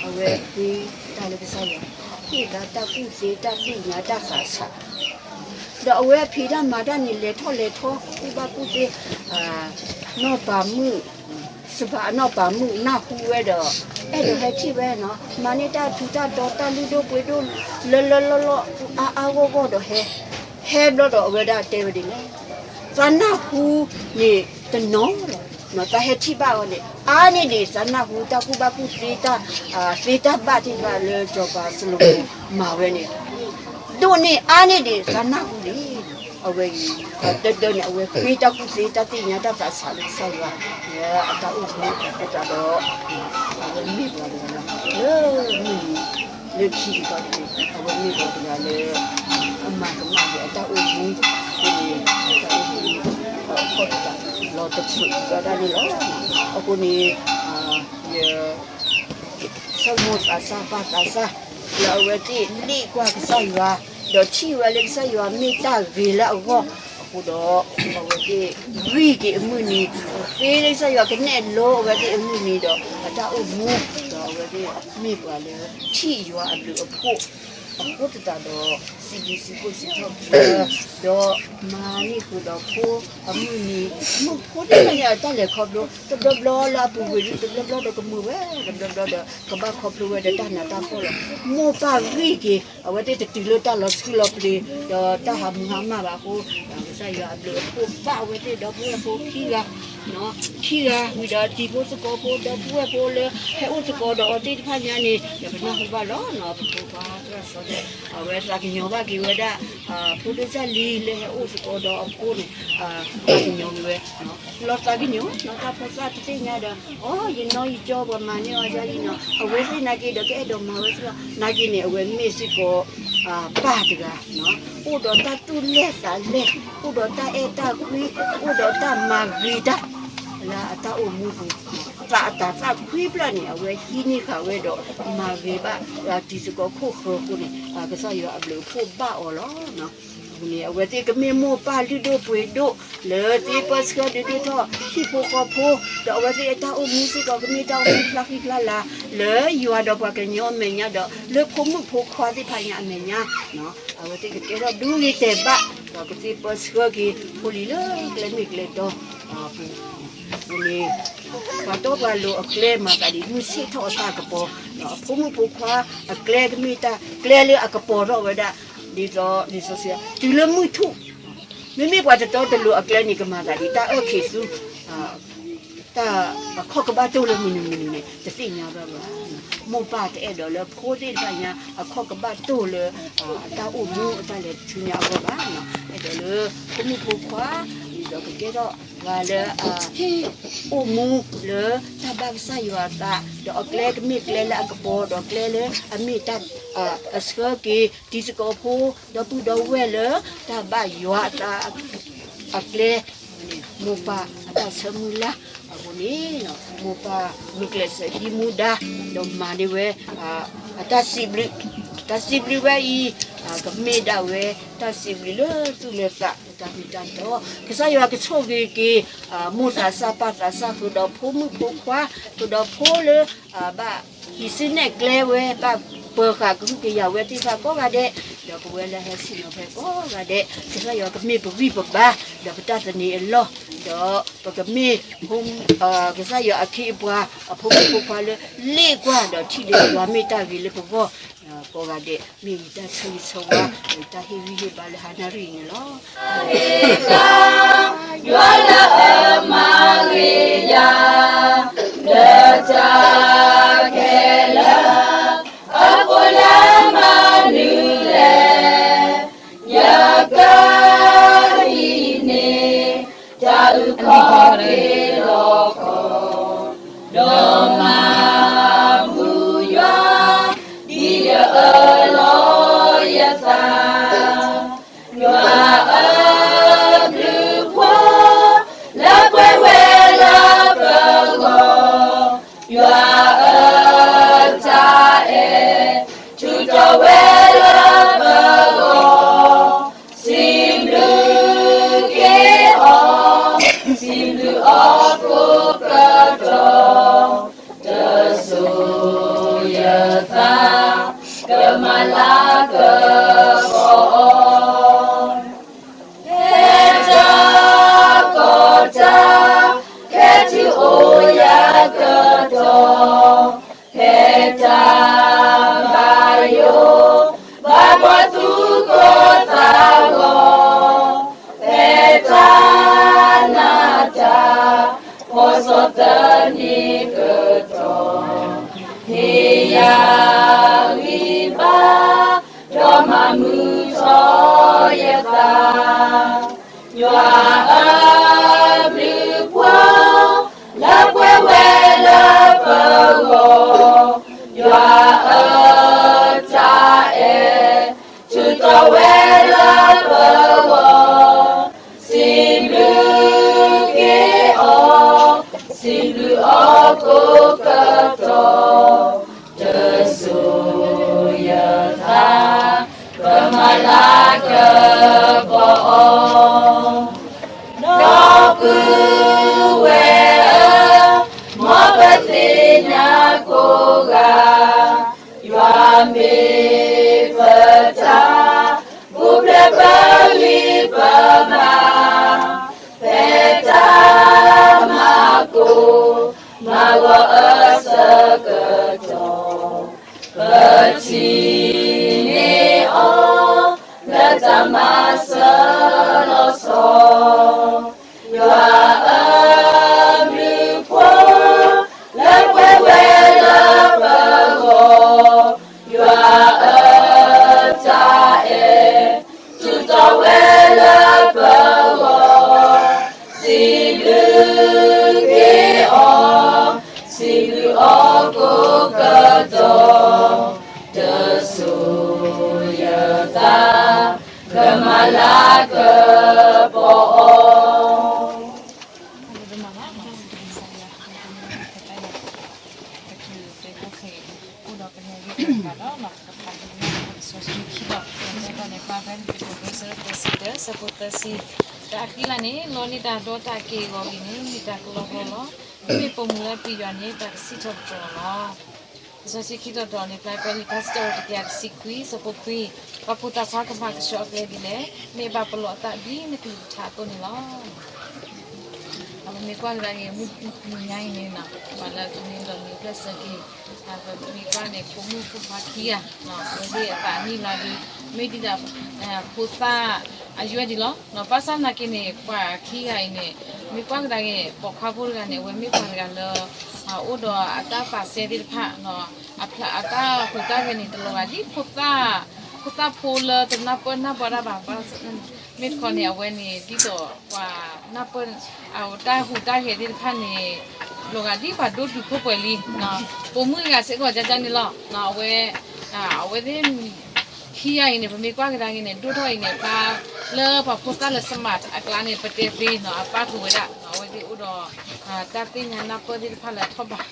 အဝဲဃ့တၢ်လၢကစၢ်ယွၤ, ဟ့ၣ်သးတၢ်ကူၣ်သ့တၢ်သ့ၣ်ညါတၢ်သးဆး ဒီးအဝဲအဖံးတၢ်မၤတၢ်န့ၣ် လဲၤထီၣ်လဲၤထီ ကူၣ်ဘၣ်ကူၣ်သ့ နီၢ်ပၤမုၣ်, စပၤအနီၢ်ပၤမုၣ် နၢ်ဟူဝဲဒီး အဲၣ်ဒိးဟဲထံၣ်ဝဲနီၤ, မၤန့ၢ်တၢ်ထူးတၢ်တီၤ တၢ်လုၢ်ဒိၣ်ပှ့ၤဒိၣ် လၢလၢလီၢ်လီၢ် အါအါဂီၢ်ဂီၢ်ဒီးဟဲ, ဟဲဘျီဒီးအဝဲဒၣ်တဲဝဲဒ်လဲၣ်, သးနၢ်ဟူန့ၣ်တနီၤလီၤ, သးဟဲထံၣ်ဘၣ်အီၤန့ၣ် အါန့ၢ်ဒံးသးနၢ်ဟူတၢ်ကူၣ်ဘၣ်ကူၣ်သ့ သ့တၢ်ဘၣ်သ့ၣ်တဖၣ်လၢ စီၤပၤစလိၤမိၤမၤဝဲန့ၣ် ဒိၣ်န့ၢ်အါန့ၢ်ဒံးသးနၢ်ဟူန့ၣ်, အဝဲအံၤ တၢ်ဒၢန့ၣ် အဝဲဃ့တၢ်ကူၣ်သ့ တၢ်သ့ၣ်ညါတၢ်သးဆးလၢကစၢ်ယွၤ လၢအတၢ်အိၣ်မူအဃိသတးဒီး အဝဲမ့ၢ်ပှၤတဂၤလၢ လၢမုၢ်နံၤ လၢခံကတၢၢ်န့ၣ် အဝဲမ့ၢ်ပှၤတဂၤလၢ အမၤကမၣ်က့ၤအတၢ်အိၣ်မူအဃိန့ၣ် အတၢ်အိၣ်မူအခီၣ်ထံးလီၤတဖျၢၣ်ဒၣ်န့ၣ်လီၤ. အဃိန့ၣ် ယ ဆိကမိၣ်သးစၢ်ဘၣ်သးစၢ် လၢအဝဲသ့ၣ်လ့ၣ်ကွၢ်ကစၢ်ယွၤ ဒီးထံၣ်ဝဲလၢကစၢ်ယွၤမ့ၢ်တၢ်ဂ့ၤလၢအဂီၢ်အဃိဒီး အဝဲသ့ၣ်ဂံၢ်က့ၤအမုၢ်နံၤ ဃ့လၢကစၢ်ယွၤကနဲၣ်လိအဝဲသ့ၣ်အမုၢ်နံၤဒီး အတၢ်အိၣ်မူ ဒီးအဝဲသ့ၣ်မ့ၢ်ပှၤလၢထံၣ်ယွၤအဘျုးအဖှိၣ် အဃိသတးဒီး စံးဘျုးစံးဖှိၣ်စံးထီၣ်ပတြၢၤ ဒီးမၤန့ၢ်ဃုာ်ဒီးဖိအမုၢ်နံၤ မုၢ်ဖိသ့ၣ်တဖၣ်ညါအတၢ်လဲၤခီဖျိ တဘျီဘျီလၢအပူၤကွံာ်ဒု တဘျီဘျီဒီးကမုာ်ဝဲ တဘျီဘျီဒီးကဘၣ်ခီဖျိဝဲဒီးတၢ်နးတၢ်ဖှီၣ်လီၤ. မိၢ်ပၢ်ဂံၢ်က့ၤ အဝဲသ့ၣ်တတုၤလၢတၢ်လီၤဆှံလီၤပျ့ၤ ဒီးတၢ်ဟးမုၢ်ဟါမၢ်ဘၣ်အဃိ ကစၢ်ယွၤအဘျုးအဖှိၣ်ဘၣ်ဝဲသ့ၣ်ဒီပုၢ်ဝဲၢ်ဖိခံဂၤ ခံဂၤဝံၤဒီးတံၤဖိသကိးဖိ ဒီပုၢ်ဝဲၢ်ဖိလၢဟဲအိၣ်သကိးဒီးအီၤသ့ၣ်တဖၣ်ညါန့ၣ် ယကနၢ်ဟူဘၣ်လီၤ. ပဖိခွါသရၣ်စီၤန့ၣ် အဝဲသးကညီၤဘၣ်က့ၤဝဲဒၣ် ဖိဒိၣ်စၢ်လံၤလၢဟဲအိၣ်သကိးဒီးအဖိန့ၣ် သးကညီၤက့ၤဝဲ လီၤသးကညီၤ နီၢ်တၢ်ဖိသၣ်တသ့ၣ်ညါဒီး အိ ယနီၢ်ယကၠီပှၤမၤန့ၢ်အီၤယၤလံနီၤ အဝဲသ့ၣ်နာ်က့ဒီးကအဲၣ်ဒိးမၤဝဲစ့ၢ်ကီး နာ်က့န့ၣ် အဝဲမ့ၢ်စ့ၢ်ကီး ပၢ်တဂၤ အိၣ်ဒီးတၢ်သူၣ်လဲၢ်သးလဲၢ် အိၣ်ဒီးတၢ်အဲၣ်တၢ်ကွံ အိၣ်ဒီးတၢ်မၤဂ့ၤတၢ် လၢအတၢ်အိၣ်မူပူၤ သးအတၤသၣ်ခွံဖျၢၣ်န့ၣ် အဝဲဟံးန့ၢ်ဃာ်ဝဲဒီး မၤဂ့ၤဘၣ် တံၤသကိးခိၣ်ဃၢၤအဃိန့ၣ် ကစၢ်ယွၤအဘျုးအဖှိၣ်ဘၣ်အီၤလီၤ. အဃိန့ၣ် အဝဲသ့ၣ်ကမ့ၢ်မိၢ်ပၢ်လုၢ်ဒိၣ်ပှ့ၤဒိၣ် လၢသ့ပၢဆှၢဒုးဒိၣ်ထီၣ်ဟံၣ်ဖိဃီဖိ ဒီးအဝဲသ့ၣ်အတၢ်အိၣ်မူစ့ၢ်ကီး ကမ့ၢ်တၢ်အိၣ်မူဖျါဃံဖျါလၤ လၢယွၤဒီးပှၤကညီအမဲာ်ညါဒီး လၢဖိမုၣ်ဖိခွါသ့ၣ်တဖၣ်ညါအမဲာ်ညါ အဝဲသ့ၣ်ကကဲထီၣ်ဒူဂ့ၤတဲာ်ဘၣ် ဒီးကသ့ပၢဆှၢက့ၤဖိလံၤလၢကျဲမ့ၢ်ကျဲတီ အပူၤ အဃိန့ၣ် ပှၤတီပှၤလိၤအကျဲမၤသးဒ်မုၢ်ဆ့ၣ်ထီၣ်အသးကပီၤ ဒီးအဖိမုၣ်ဖိခွါအကျဲကမ့ၢ်တၢ်ကျဲလၢအကပီၤထီၣ်ဝဲဒၣ် ဒ်သိးလံာ်စီဆှံ တုၤလၢမုၢ်ထူၣ် မ့မ့ၢ်ပှၤတတီတလိၤအကျဲန့ၣ် ကမၤသးဒ်တၢ်အၢၣ်ခံးဆူ တၢ်အခီၣ်ကဘၣ်တိၢ်လၢမနုၤမနုၤန့ၣ် တသ့ၣ်ညါဘၣ်ဘၣ်. မိၢ်ပၢ်တအဲၣ်ဒိးလၢဖိသ့ၣ်တဖၣ်ညါ အခီၣ်ကဘၣ်တိၢ်လၢ အတၢ်အိၣ်မူအတၢ်လဲၤတဆူညါအဂီၢ်ဘၣ်. အဲၣ်ဒိးလၢဖိမုၣ်ဖိခွါ ဒ်သိးကကဲထီၣ်ပှၤလၢ အိၣ်မူလၢတၢ်ဘၣ်ကစၢ်ယွၤအသး ဒီးအကျဲကမ့ၢ်ကျဲလၢအကပီၤ ဒီးကျဲလၢအမ့ၢ်တၢ် အဆှၢက့ၤ တံၤသကိးဖိ ဒီပုၢ်ဒီဝဲၢ်လၢ တၢ်ဘၣ်ယွၤအသး အကျဲ မိၢ်ပၢ်အတၢ်ဆၢမုၢ်လၢ် အဃိန့ၣ် မိၢ်ပၢ်ဂုာ်ကျဲးစၢးဟံးမူဒါ ဒီးမၤန့ၢ်ဝဲ အတၢ်စံးဘျုး တၢ်စံးဘျုးဝဲအံၤ ကမ့ၢ်ဒၣ်ဝဲ တၢ်စံးဘျုးလၢသူၣ်လၢသး တၢ်မ့ၢ်တၢ်တီ, ကစၢ်ယွၤကဆိၣ်ဂ့ၤက့ၤ မိၢ်သးစၢ်ပၢ်သးစၢ် ဃုာ်ဒီးဖိမုၣ်ဖိခွါ ဃုာ်ဒီးဖိလၢ ဘၣ်ဟံးစုနဲၣ်ကျဲဝဲ ဘၣ်ပၢၤဃာ်ကဟုကယာ်ဝဲသ့ၣ်တဖၣ်ကိးဂၤဒဲး, ဒီးပဝဲလၢဟဲဆ့ၣ်နီၤဖဲကိးဂၤဒဲး ကစၢ်ယွၤကမ့ၢ်ပဂံၢ်ပဘါ ဒီးပတၢ်သန့ၤအလီၢ်, ဒီးပကမ့ၢ် ကစၢ်ယွၤအခ့အပှၤ အဖိမုၣ်ဖိခွါလၢ လ့ၣ်ကွၢ်ဒီးထံၣ်လၢယွၤမ့ၢ်တၢ်ဂ့ၤလၢပဂီၢ် ကိးဂၤဒဲး မ့ၢ်ယတၢ်ဆိၣ်ဂ့ၤဆိၣ်ဝါ ယတၢ်ဟ့ၣ်ဂံၢ်ဟ့ၣ်ဘါလၢဟါနၣ်ရံၣ်အံၤန့ၣ်လီၤ. ယွၤလၢအမၤဂ့ၤယၤ လၢတၢ်ခဲလၢာ် အဃိလၢမနုၤလဲၣ် ယကဟံးန့ၢ် တၢ်အုၣ်က့ၤခီၣ်က့ၤလီၤကီး, ဒီးမၤဘူၣ်ယွၤ ဒ်ယအၢၣ်လီၤယသး, ယွၤအဘျုးဖှိၣ် လၢပှဲၤဝဲလၢပဂီၢ်, ယွၤအတၢ်အဲၣ် ထုးထီၣ်ဝဲလၢပဂီၢ်, စံးဘျုးက့ၤအီၤ, စံးဘျုးအီၤကိးကတီၢ်, တစိၤယသး ကမၤလၤကပီၤအီၤ ဖဲတၢ်ကီတၢ်ခဲ တုၤအိၣ်ယၤကတီၢ်, ဖဲတၢ်ဘၣ်ယိၣ်ဘၣ်ဘီၣ်သူၣ်ကိၢ်သးဂီၤ, ဖဲတၢ်နးတၢ်ဖှီၣ် ဆီၣ်သနံးကတီၢ်, ဟ့ၣ်ယၤဂံၢ်ဘါ ဒီးမၤမုာ်ထီၣ်ယသး, ယွၤအဘျုးဖှိၣ် လၢပှဲၤဝဲလၢပဂီၢ်, ယွၤအတၢ်အဲၣ် ထုးထီၣ်ဝဲလၢပဂီၢ်, စံးဘျုးက့ၤအီၤ, စံးဘျုးအီၤကိးကတီၢ်, တစိၤယသး ကမၤလၤကပီၤအီၤ, ဒီပုၢ်ဝဲၢ်ဧၢ, မ်ပသ့ၣ်ညါကိးဂၤ, ယွၤမ့ၢ်ပတၢ် ပူၤဖျဲးပဂံၢ်ပဘါ, ဖဲတၢ်မၤကိၢ် မၤဂီၤအဆၢကတီၢ်, ပထံၣ်န့ၢ်အီၤ လၢတၢ်မၤစၢၤလီၤဆီ, ယွၤအဘျုးဖှိၣ် လၢပှဲၤဝဲလၢပဂီၢ်, ယွၤအတၢ်အဲၣ် ထုးထီၣ်ဝဲလၢပဂီၢ်, စံးဘျုးက့ၤအီၤ, စံးဘျုးအီၤကိးကတီၢ်, တစိၤယသး ကမၤလၤကပီၤအီၤ. အိၣ်ဒီးပနဲၣ်ဂ့ၢ်တကးဒီး ကဖးဒံးလၢလံာ်စီဆှံခံဘီ, တၢ်န့ၣ် ပာ်ဖဲလံာ်တၢ်ကတိၤဒိ အဆၢဒိၣ်သၢဆံတၢ, အဆၢဖိသၢဆံ, တၢ်အခံလၢ်န့ၣ် လီၤန့ၢ်တၢ်ဒီးတၢ်က့ၢ်အဂီၤအံၤန့ၣ် မ့ၢ်တၢ်ကလီကလီလီၤ. မ့မ့ၢ်ပိာ်မုၣ်လၢပျံၤယွၤန့ၣ် တၢ်ကစံးထီၣ်ပတြၢၤအီၤလီၤ. လံာ်စီဆှံခံတီၤတီၤန့ၣ် ပာ်ဖဲလံာ်ကစၢ်ဒၣ်ဝဲ တကယၤတဆံခွံ, အဆၢဖိခွံ, ပှၤဖိသၣ်ခွါကမၤကဆှီအကျဲဒ်လဲၣ်, မ့ၢ်ဘၣ်ပလီၢ်အသးဒ်နကလုၢ်ကထါအသိးန့ၣ်လီၤ. ပမ့ၢ်ကွၢ်ကဒါက့ၤ မုၢ်နံၤညါအံၤန့ၣ်, ပှၤလၢအကန့ၢ်ဒီးန့ၣ် ဖျဲၣ်ဆၢက့ၤ, ပမ့ၢ်ကွၢ်န့ၣ် ဖိမုၣ်ဖိခွါခံဂၤ, အဝဲသ့ၣ်အသးနံၣ်လီၤဒီး မ့ၢ်ဒ်သိး ဖိသၣ်အယွဲၢ်ဒံးလီၤ. ဘၣ်ဆၣ်သနာ်က့န့ၣ် ပှၤခံဂၤအံၤန့ၣ် မ့ၢ်ကွၢ်ကဒါက့ၤ ပိာ်ခွါဖိတဂၤန့ၣ် အဝဲမ့ၢ်ပှၤတဂၤလၢ အိၣ်ဒီးအတၢ်ပာ်စဲသ့ၣ်တဖၣ်, အတၢ်ဟူးတၢ်ဂဲၤန့ၣ် တလီၤဂာ်ဒ်ဖိသၣ်, ဖိသၣ်ဖိလၢတနၢ်ပၢၢ်နၢ်ပၢၢ်တၢ်ဘၣ်, မ့ၢ်တခီန့ၣ် အဝဲန့ၣ် ဒ်သိးပှၤနၢ်ပၢၢ် အတၢ်ဟူးတၢ်ဂဲၤသ့ၣ်တဖၣ်န့ၣ် လီၤဂာ်ဒ်ပှၤဒိၣ်တုာ်ခိၣ်ပှဲၤလံ. ပိာ်မုၣ်တဂၤစ့ၢ်ကီး ကၠၢ်ကၠၢ်န့ၣ်လီၤ. အဝဲ အဝဲသ့ၣ်ခံဂၤအံၤန့ၣ် ပမ့ၢ်ကွၢ်ကဒါက့ၤန့ၣ် ဒိၣ်ထီၣ်အံၤန့ၣ် ဖဲလၢပှၤဖိသၣ်လၢ smart အကျါန့ၣ် ပတဲသ့နီၤ အပၣ်ဃုာ်ဝဲဒၣ် အဝဲသ့ၣ်အိၣ်ဒီး တၢ်သ့ၣ်ညါနၢ်ပၢၢ်သ့ၣ်တဖၣ်လၢအထီၣ်ဘး.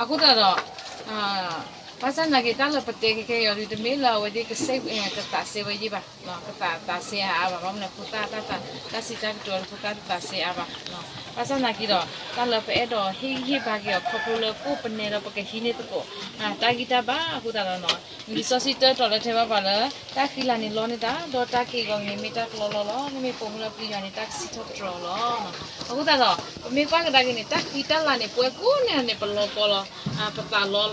အဃိသတးဒီး ဘၣ်ဆၣ်သနာ်က့ တၢ်လၢပတဲခဲခဲအံၤဒုး တမ့ၢ်လၢအဝဲသ့ၣ်ကစဲး ကသးစဲဝဲယဲၢ်ဘၣ်, ကသးသးစဲအါအါဘၣ်, ဘၣ်မနုၤအဃိသတး တၢ်စံးတၢ်ကတိၤအဃိသတး တသးစဲအါဘၣ်. ဘၣ်ဆၣ်သနာ်က့ဒီး တၢ်လၢပအဲၣ်ဒိးဟ့ၣ်ဂံၢ်ဟ့ၣ်ဘါက့ၤအီၤ ခီဖျိလၢကိၣ်ပနဲဒီး ပကဟံးန့ၢ်သကိး တၢ်ဂံၢ်တၢ်ဘါအဃိသတးဒီး လံာ်စီဆှံတၢ်တီၤလၢထဲဘၣ်ပှၤလၢ တၢ်ဃံလၤန့ၣ်လီန့ၢ်တၢ် ဒီးတၢ်က့ၢ်အဂီၤန့ၣ် မ့ၢ်တၢ်ကလီလီလီၤ. မ့မ့ၢ်ပိာ်မုၣ်လၢပျံၤယွၤန့ၣ် တၢ်ကစံးထီၣ်ပတြၢၤအီၤလီၤ. အဃိသတးဒီး ပမ့ၢ်ကွၢ်ကဒါက့ၤန့ၣ် တၢ်ဃံတၢ်လၤန့ၣ် ပှၤကိးန့ၢ်န့ၣ် ပလီၤကီလီၤ, ပသးလီ,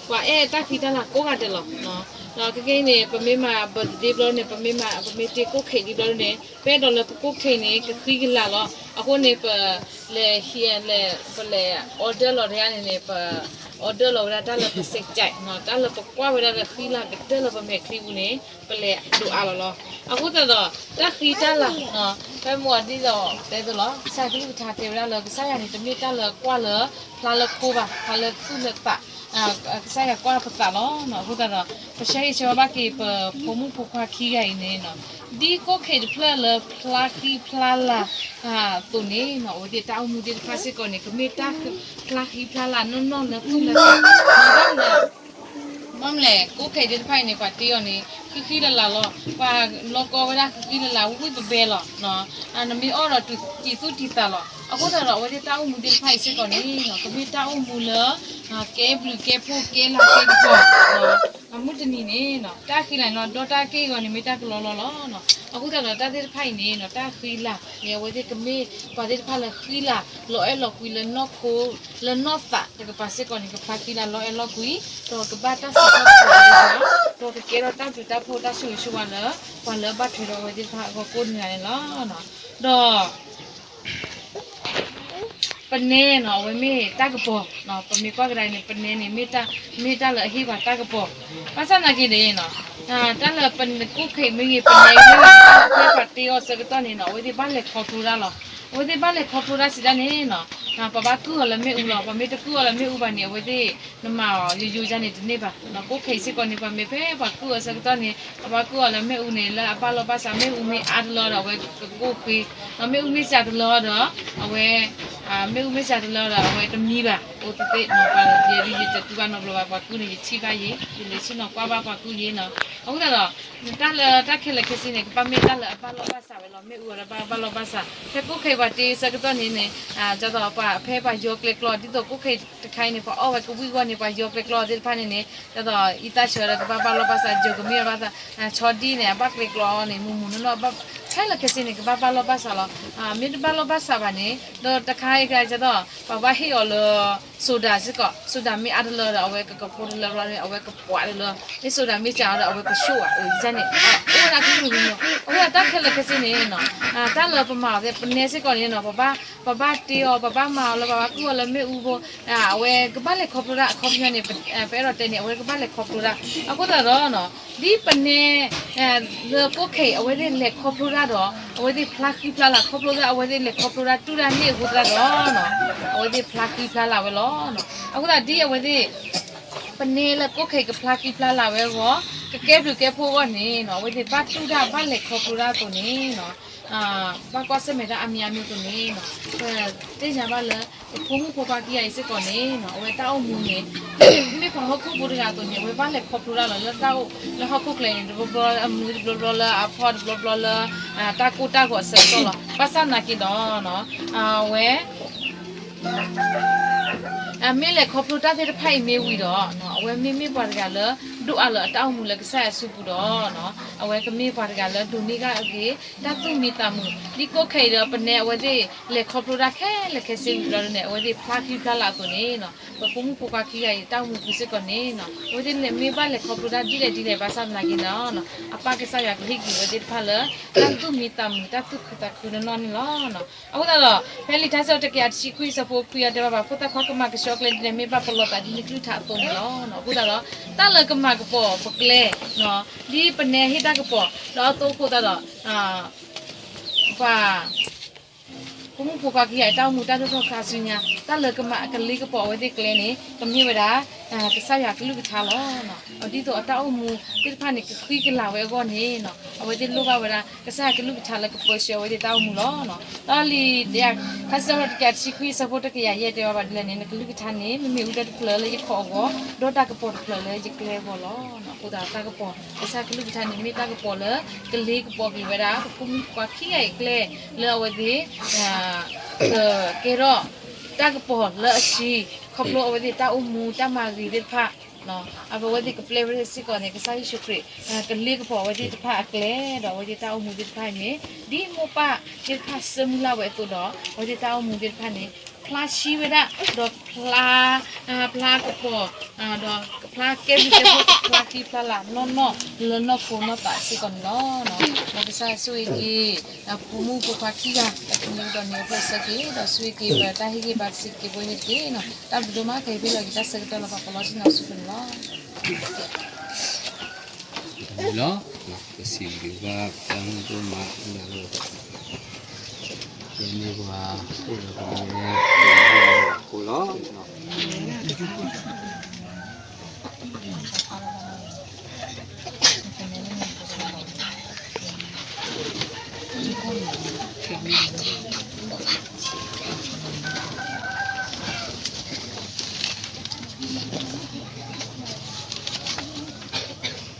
ပှၤအဲၣ်တၢ်ဃံတၢ်လၤကိးဂၤဒဲးလီၤ. ဒီးခဲကနံၣ်အံၤန့ၣ် ပမ့ၢ်မၤ birthday ဘျီန့ၣ် ပမ့ၢ်မၤ ပမ့ၢ်တ့ကိၣ်ခိၣ်ဒ်ဘျီန့ၣ် ပအဲၣ်ဒိးလၢပကိၣ်ခိၣ်န့ၣ် ကဃံကလၤလီၤ. အဃိန့ၣ် ပ လဲၤဟံးလဲၤ ပလဲၤ order လီၤတယါန့ၣ်န့ၣ် ပ order လီၤဝဲဒၣ်တၢ်လၢပစဲးကဲး တၢ်လၢပကွၢ်ဝဲဒၣ်လၢဃံလၤကတၢၢ်လၢပမဲာ်ချံပူၤန့ၣ် ပလဲၤဒိးအါလီၤလီၤ. အဃိသတးဒီး တၢ်ဃံတၢ်လၤ ဖဲမ့ၢ်ဒ်သိးတဲသိးလီၤ ကစၢ်ယွၤကလုၢ်ကထါတဲဝဲဒၣ်လၢ ကစၢ်ယွၤန့ၣ် တမ့ၢ်တၢ်လၢကွၢ်လၢ ဖျါလၢခိဘၣ်, ဖျါလၢသူၣ်လၢသး ကစၢ်ယွၤကွၢ်ပသးလီၤ. အဃိသတးဒီး ပဆၢဂ့ၤဆၢဝါဘၣ်က့ၤ ပဖိမုၣ်ဖိခွါခံဂၤအံၤန့ၣ် ဒ်ကိၣ်ခိၣ်တဖျၢၣ်လၢဖျါဃံဖျါလၤအသိးန့ၣ် အဝဲသ့ၣ်တၢ်အိၣ်မူသ့ၣ်တဖၣ်စ့ၢ်ကီးန့ၣ် ကမ့ၢ်တၢ်ဖျါဃံဖျါလၤနီၢ်နီၢ်လၢသူၣ်လၢသး ဘၣ်မနုၤလဲၣ် ကိၣ်ခိၣ်သ့ၣ်တဖၣ်အံၤန့ၣ် ပှၤတ့အီၤန့ၣ် ဃံဃံလၤလၤလီၤ. ပှၤလီၤကီဝဲဒၣ်ဃံဃံလၤလၤ ဝံၣ်ဝံၣ်ဘဲဘဲလီၤ. နမ့ၢ်အီၣ်ဒီးတုၤတံၤသူၣ်တံၤသးလီၤ. အဃိသတးဒီး အဝဲသ့ၣ်တၢ်အိၣ်မူသ့ၣ်တဖၣ်အံၤစ့ၢ်ကီးန့ၣ် ကမ့ၢ်တၢ်အိၣ်မူလၢ ကဲဘျုးကဲဖှိၣ် ကဲလၤကဲကပီၤ မုၢ်တနံၤန့ၣ် တၢ်ဃံလၤန့ၣ်လီၤ ဒီးတၢ်က့ၢ်အဂီၤန့ၣ် မ့ၢ်တၢ်ကလီလီလီၤ. အဃိသတးဒီး တၢ်သ့ၣ်တဖၣ်အံၤန့ၣ် တၢ်ဃံလၤန့ၣ် အဝဲသ့ၣ်ကမ့ၢ်ပှၤသ့ၣ်တဖၣ်လၢဃံလၤ လီၤအဲၣ်လီၤကွံလၢနီၢ်ခိ လၢနီၢ်သးတကပၤစ့ၢ်ကီးန့ၣ် ကဖျါဃံလၤလီၤအဲၣ်လီၤကွံ ဒီးကဘၣ်တၢ်စံးထီၣ်ပတြၢၤလၢယွၤ ဒီးကကဲထီၣ်တၢ်ဘျုးတၢ်ဖှိၣ်တၢ်ဆိၣ်ဂ့ၤဆိၣ်ဝါလၢ ပှၤလၢအဘၣ်ထွဲဒီးအဝဲသ့ၣ်တဖၣ်အဂီၢ်ကိးနံၤဒဲးန့ၣ်လီၤ. ဒီး ပနဲန့ၣ် အဝဲမ့ၢ်တၢ်ကပီၤ, ပမ့ၢ်ကွၢ်ကဒါအံၤန့ၣ် ပနဲန့ၣ် မ့ၢ်တၢ်လၢအဟ့ၣ်ပှၤတၢ်ကပီၤ, ဘၣ်ဆၣ်သနာ်က့န့ၣ် တၢ်လၢပကိၣ်ခိၣ်မ့ၢ်ဂ့ၤ ပနဲမ့ၢ်ဂ့ၤ တၢ်လၢပှၤတ့အီၤဆၢကတီၢ်န့ၣ် အဝဲသ့ၣ်ဘၣ်လဲၤခီဖျိတၢ်လီၤ. အဝဲသ့ၣ်ဘၣ်လဲၤခီဖျိတၢ်စံးဒၣ်န့ၣ် ပှၤဘၣ်ကုၢ်အီၤလၢမ့ၣ်အူလီၤ. ပှၤမ့ၢ်တကုၢ်အီၤလၢမ့ၣ်အူဘၣ်န့ၣ် အဝဲသ့ၣ် နမၤအီၤယိယိဒ်န့ၣ်တန့ၢ်ဘၣ်. ကိၣ်ခိၣ်စ့ၢ်ကီးန့ၣ် ပှၤမ့ၢ်ဖဲပှၤကုၢ်အီၤဆၢကတီၢ်န့ၣ် ပှၤဘၣ်ကုၢ်အီၤလၢမ့ၣ်အူန့ၣ် လၢအဘၣ်လီၢ်ဘၣ်စး မ့ၣ်အူမ့ၢ်အါတလၢဒီး အဝဲကကိၢ်ဃ့, ဒီးမ့ၣ်အူမ့ၢ်စှၤတလၢဒီး အဝဲ မ့ၣ်အူမ့ၢ်စှၤတလၢဒီး အဝဲတမံဘၣ်. အိၣ်သ့ၣ်သ့ၣ် ပှၤယဲဒ်ယတတူၢ်ဘၣ်နီတဘျီဘၣ် ပှၤကုၢ်န့ၣ် ယထံၣ်ဘၣ်ယဲ ယလဲၤဆ့ၣ်နီၤကွၢ်ဘၣ်ပှၤကုၢ်ယဲနီၤ. အဃိသတးဒီး တၢ်လၢတၢ်ခဲလၢာ်ခဲဆ့န့ၣ် ကဘၣ်မ့ၢ်တၢ်လၢအဘၣ်လီၢ်ဘၣ်စးဝဲလီၤ. မ့ၣ်အူအီၤဒီးဘၣ်ဘၣ်လီၢ်ဘၣ်စး ဖဲကိၣ်ခိၣ်ပှၤတ့ဆၢကတီၢ်န့ၣ်န့ၣ် ဒ်သိးပှၤဖဲပှၤယီၤကျဲကျီ ဒ်သိးကိၣ်ခိၣ်တခါအံၤန့ၣ် ပှၤအီၣ်ဝဲကဝံၣ်အဂီၢ်န့ၣ် ပှၤယီၤကျဲကျီသ့ၣ်တဖၣ်န့ၣ်န့ၣ် ဒ်သိးအံသၣ်ဆၢဒီးကဘၣ်ဘၣ်လီၢ်ဘၣ်စး ယီၤကမ့ၢ်အီၤဘၣ်သး ဆီဒံၣ်န့ၣ် အဘၣ်ကျဲကျီန့ၣ် မုၢ်မုၢ်နီၢ်နီၢ် ခဲလၢာ်ခဲဆ့န့ၣ် ကဘၣ်ဘၣ်လီၢ်ဘၣ်စးလီၤ. မ့ၢ်တဘၣ်လီၢ်ဘၣ်စးဘၣ်န့ၣ် ဒီးတခါအံၤကဒ်သိး ပှၤဘၣ်ဟ့ၣ်အီၤလၢ soda စ့ၢ်ကီး soda မ့ၢ်အါတလၢဒီး အဝဲကကဖိတလၢဘျီန့ၣ် အဝဲကပှးတလၢ မ့ၢ် soda မ့ၢ်စှၤအီၤဒီး အဝဲကဆှိၣ်ဘၣ် အန့ၣ် အိၣ်ဝဲဒၣ်ကလုာ်ကလုာ်နီၤ. အဃိသတးတၢ်ခဲလၢာ်ခဲဆ့န့ၣ် တၢ်လၢပမၤအီၤသ့ၣ် ပနဲစ့ၢ်ကီးန့ၣ်နီၤ ပဘၣ်တ့အီၤ ပဘၣ်မၤအီၤလၢ ပဘၣ်ကုၢ်အီၤလၢမ့ၣ်အူဖိ အဝဲကဘၣ်လဲၤခီဖျိတၢ် အခီပညီန့ၣ် ပအဲၣ်ဒိးတဲန့ၣ် အဝဲကဘၣ်လဲၤခီဖျိတၢ် အဃိသတးဒီး ဒ်ပနဲ လၢကိၣ်ခိၣ် အဝဲသ့ၣ်လဲၤခီဖျိတၢ်ဒီး အဝဲသ့ၣ်ဖျါဃံဖျါလၤ ခီဖျိတၢ် အဝဲသ့ၣ်လဲၤခီဖျိတၢ် တူၢ်တၢ်န့ၢ်အဃိသတးဒီး အဝဲသ့ၣ်ဖျါဃံဖျါလၤဝဲလီၤ. အဃိသတးဒ်အဝဲသ့ၣ် ပနဲလၢကိၣ်ခိၣ်ကဖျါဃံဖျါလၤဝဲအဂီၢ် ကကဲဘျုးကဲဖှိၣ်အဂီၢ်န့ၣ် အဝဲသ့ၣ်ဘၣ်တူၢ်တၢ်ဘၣ်လဲၤခီဖျိတၢ်အသိးန့ၣ် ဘၣ်ကွၢ်ဆၢၣ်မဲာ်တၢ်အါမံၤအါမံၤအသိးန့ၣ် ပသ့ၣ်ညါဘၣ်လၢ ပဖိမုၣ်ဖိခွါခံဂၤအံၤစ့ၢ်ကီးန့ၣ် အဝဲတၢ်အိၣ်မူန့ၣ် မ့ၢ်ပှၤဟီၣ်ခိၣ်ဖိတဂၤအသိးန့ၣ် အဝဲဘၣ်လဲၤခီဖျိတၢ်လီၤ လၢတၢ်အိၣ်လၢဟီၣ်ခိၣ်ချၢန့ၣ် တဘျီဘျီ အမနုၤတဘျီဘျီလၢအဖီၣ်တဘျီဘျီလၢ တၢ်ကိၢ်တၢ်ဂီၤအဆၢကတီၢ်လီၤ. ဘၣ်ဆၣ်သနာ်က့ဒီး အဝဲ မ့ၢ်လဲၤခီဖျိတၢ်သ့ၣ်တဖၣ်အံၤမ့ၢ်ဝံၤဒီး အဝဲမ့မ့ၢ်ပှၤတဂၤလၢ ဒိၣ်အါလၢအတၢ်အိၣ်မူလၢကစၢ်ယွၤအစုပူၤဒီး အဝဲကမ့ၢ်ပှၤတဂၤလၢဒိးန့ၢ်ဂၢ်အဂ့ၤ တၢ်သူၣ်မံသးမုာ် ဒ်ကိၣ်ခိၣ်အံၤဒီး ပနဲအဝဲသ့ၣ်လဲၤခီဖျိတၢ်ခဲလၢာ်ခဲဆ့ဝံၤဒီးန့ၣ် အဝဲသ့ၣ်ဖျါဃံဖျါလၤအသိးန့ၣ် ပဖိမုၣ်ဖိခွါခံဂၤအံၤ တၢ်အိၣ်မူပူၤစ့ၢ်ကီးန့ၣ် အဝဲသ့ၣ်မ့ၢ်ဘၣ်လဲၤခီဖျိတၢ်ဒ်လဲၣ်ဒ်လဲၣ်ဘၣ်ဆၣ်သနာ်က့ဒီး အပၢ်ကစၢ်ယွၤကဟ့ၣ်က့ၤဝဲသ့ၣ်တဖၣ်လၢ တၢ်သူၣ်မံသးမုာ် တၢ်သူၣ်ခုသးခုနီၢ်နီၢ်န့ၣ်လီၤ. အဃိသတးဒီး ဖဲလံာ်ထါစံးထီၣ်ပတြၢၤတကယၤတဆံခွံအဆၢဖိခွံအံၤတဲဘၣ်ပှၤ ဖိသၣ်ခွါကမၤကဆှီကျဲဒ်လဲၣ် မ့ၢ်ဘၣ်ပလီၢ်သးဒ်နကလုၢ်ကထါအသိးန့ၣ်လီၤ. အဃိသတးဒီး တၢ်လၢကမၤကပီၤပကျဲ ဒ်ပနဲဟ့ၣ်တၢ်ကပီၤ ဒီးအသိးအဃိသတးဒီး ပှၤ ဖိမုၣ်ဖိခွါခံဂၤအတၢ်အိၣ်မူတၢ်ဒိၣ်ထီၣ်ခါဆူညါ တၢ်လၢကမၤကလ့ကပိာ်အဝဲသ့ၣ်ကျဲန့ၣ် ကမ့ၢ်ဝဲဒၣ် ကစၢ်ယွၤကလုၢ်ကထါလီၤ. ဒ်သိးအတၢ်အိၣ်မူသ့ၣ်တဖၣ်န့ၣ် ကဃံကလၤဝဲအဂီၢ်န့ၣ် အဝဲသ့ၣ်လိၣ်ဘၣ်ဝဲဒၣ် ကစၢ်ယွၤကလုၢ်ကထါလၢကပၢဆှၢအဝဲသ့ၣ်တၢ်အိၣ်မူလီၤ. တၢ်လံာ် ခါဆၢတကယၤတဆံခွံ အဆၢဖိတကယၤယဲၢ်တဲဝဲဒ်လဲၣ်န့ၣ် နကလုၢ်ကထါန့ၣ် မ့မ့ၢ်အူသၢတဖျၢၣ်လၢယခိၣ်အဂီၢ်, ဒီးတၢ်ကပီၤတဖျၢၣ်လၢယကျဲအဂီၢ်လီၤ. အဃိသတးတၢ်ကပီၤ ကစၢ်ကလုၢ်ကထါန့ၣ် မ့ၢ်တၢ်ကပီၤလၢ ကလ့ကပိာ်က့ၤဝဲဒၣ် ပဖိမုၣ်ဖိခွါခံဂၤအံၤအကျဲ လၢအဝဲသ့ၣ် ကကဲထီၣ် တၢ်ကပီၤလၢအဆံး ခီဖျိအဝဲသ့ၣ်တၢ်အိၣ်မူတၢ်မၤဂ့ၤသ့ၣ်တဖၣ် အဝဲသ့ၣ်ကပျဲဝဲသ့ၣ်စ့ၢ်ကီးန့ၣ် ကစၢ်ယ့ၣ်ၡူးခရံာ် ကလ့ကပိာ်အဝဲသ့ၣ်တဖၣ်အကျဲ ဒီးအဝဲသ့ၣ်တၢ်အိၣ်မူသ့ၣ်တဖၣ်န့ၣ် ဒ်မိၢ်ပၢ်သ့ၣ်တဖၣ်ဆၢမုၢ်လၢ်ဝဲအသိးဒီး အဝဲသ့ၣ်တၢ်အိၣ်မူသ့ၣ်တဖၣ်န့ၣ် ဖျါဆှံဝဲဒၣ် ဒီးဖျါ ဖျါကပီၤ ဒီးကဖျါကဲဘျုးကဲဖှိၣ် ကဖျါဃံဖျါလၤနီၢ်နီၢ် လၢနီၢ်ခိနီၢ်သးစ့ၢ်ကီးန့ၣ်လီၤ. မ်ကစၢ်ဆိၣ်ဂ့ၤက့ၤ ဖိမုၣ်ဖိခွါခံဂၤ တနံၤဒီးန့ၣ် အိၣ်ဖျဲၣ်ဆၢက့ၤ ဒီးဆိၣ်ဂ့ၤက့ၤ ပတၢ်ဟ့ၣ်ဂံၢ်ဘါတစဲးတက့ၢ်ဖိန့ၣ်တက့ၢ်. တၢ်ဘျုးဒိၣ်မးခဲအံၤ ဖဲလီၤက့ၤတၢ်ဆၢကတီၢ်လၢပှၤကလီထံနီၤဆူၣ်န့ၣ်လီၤ. လီၤ ပစံးဘျုးဘၣ်တၢ်မုၢ်ဒိၣ်မးလၢ ကဲန့ၢ်ပှၤအိၣ်ဒီးပှၤလၢ အဃိလီၤ. ပတအိၣ်ပ့ၤဒံး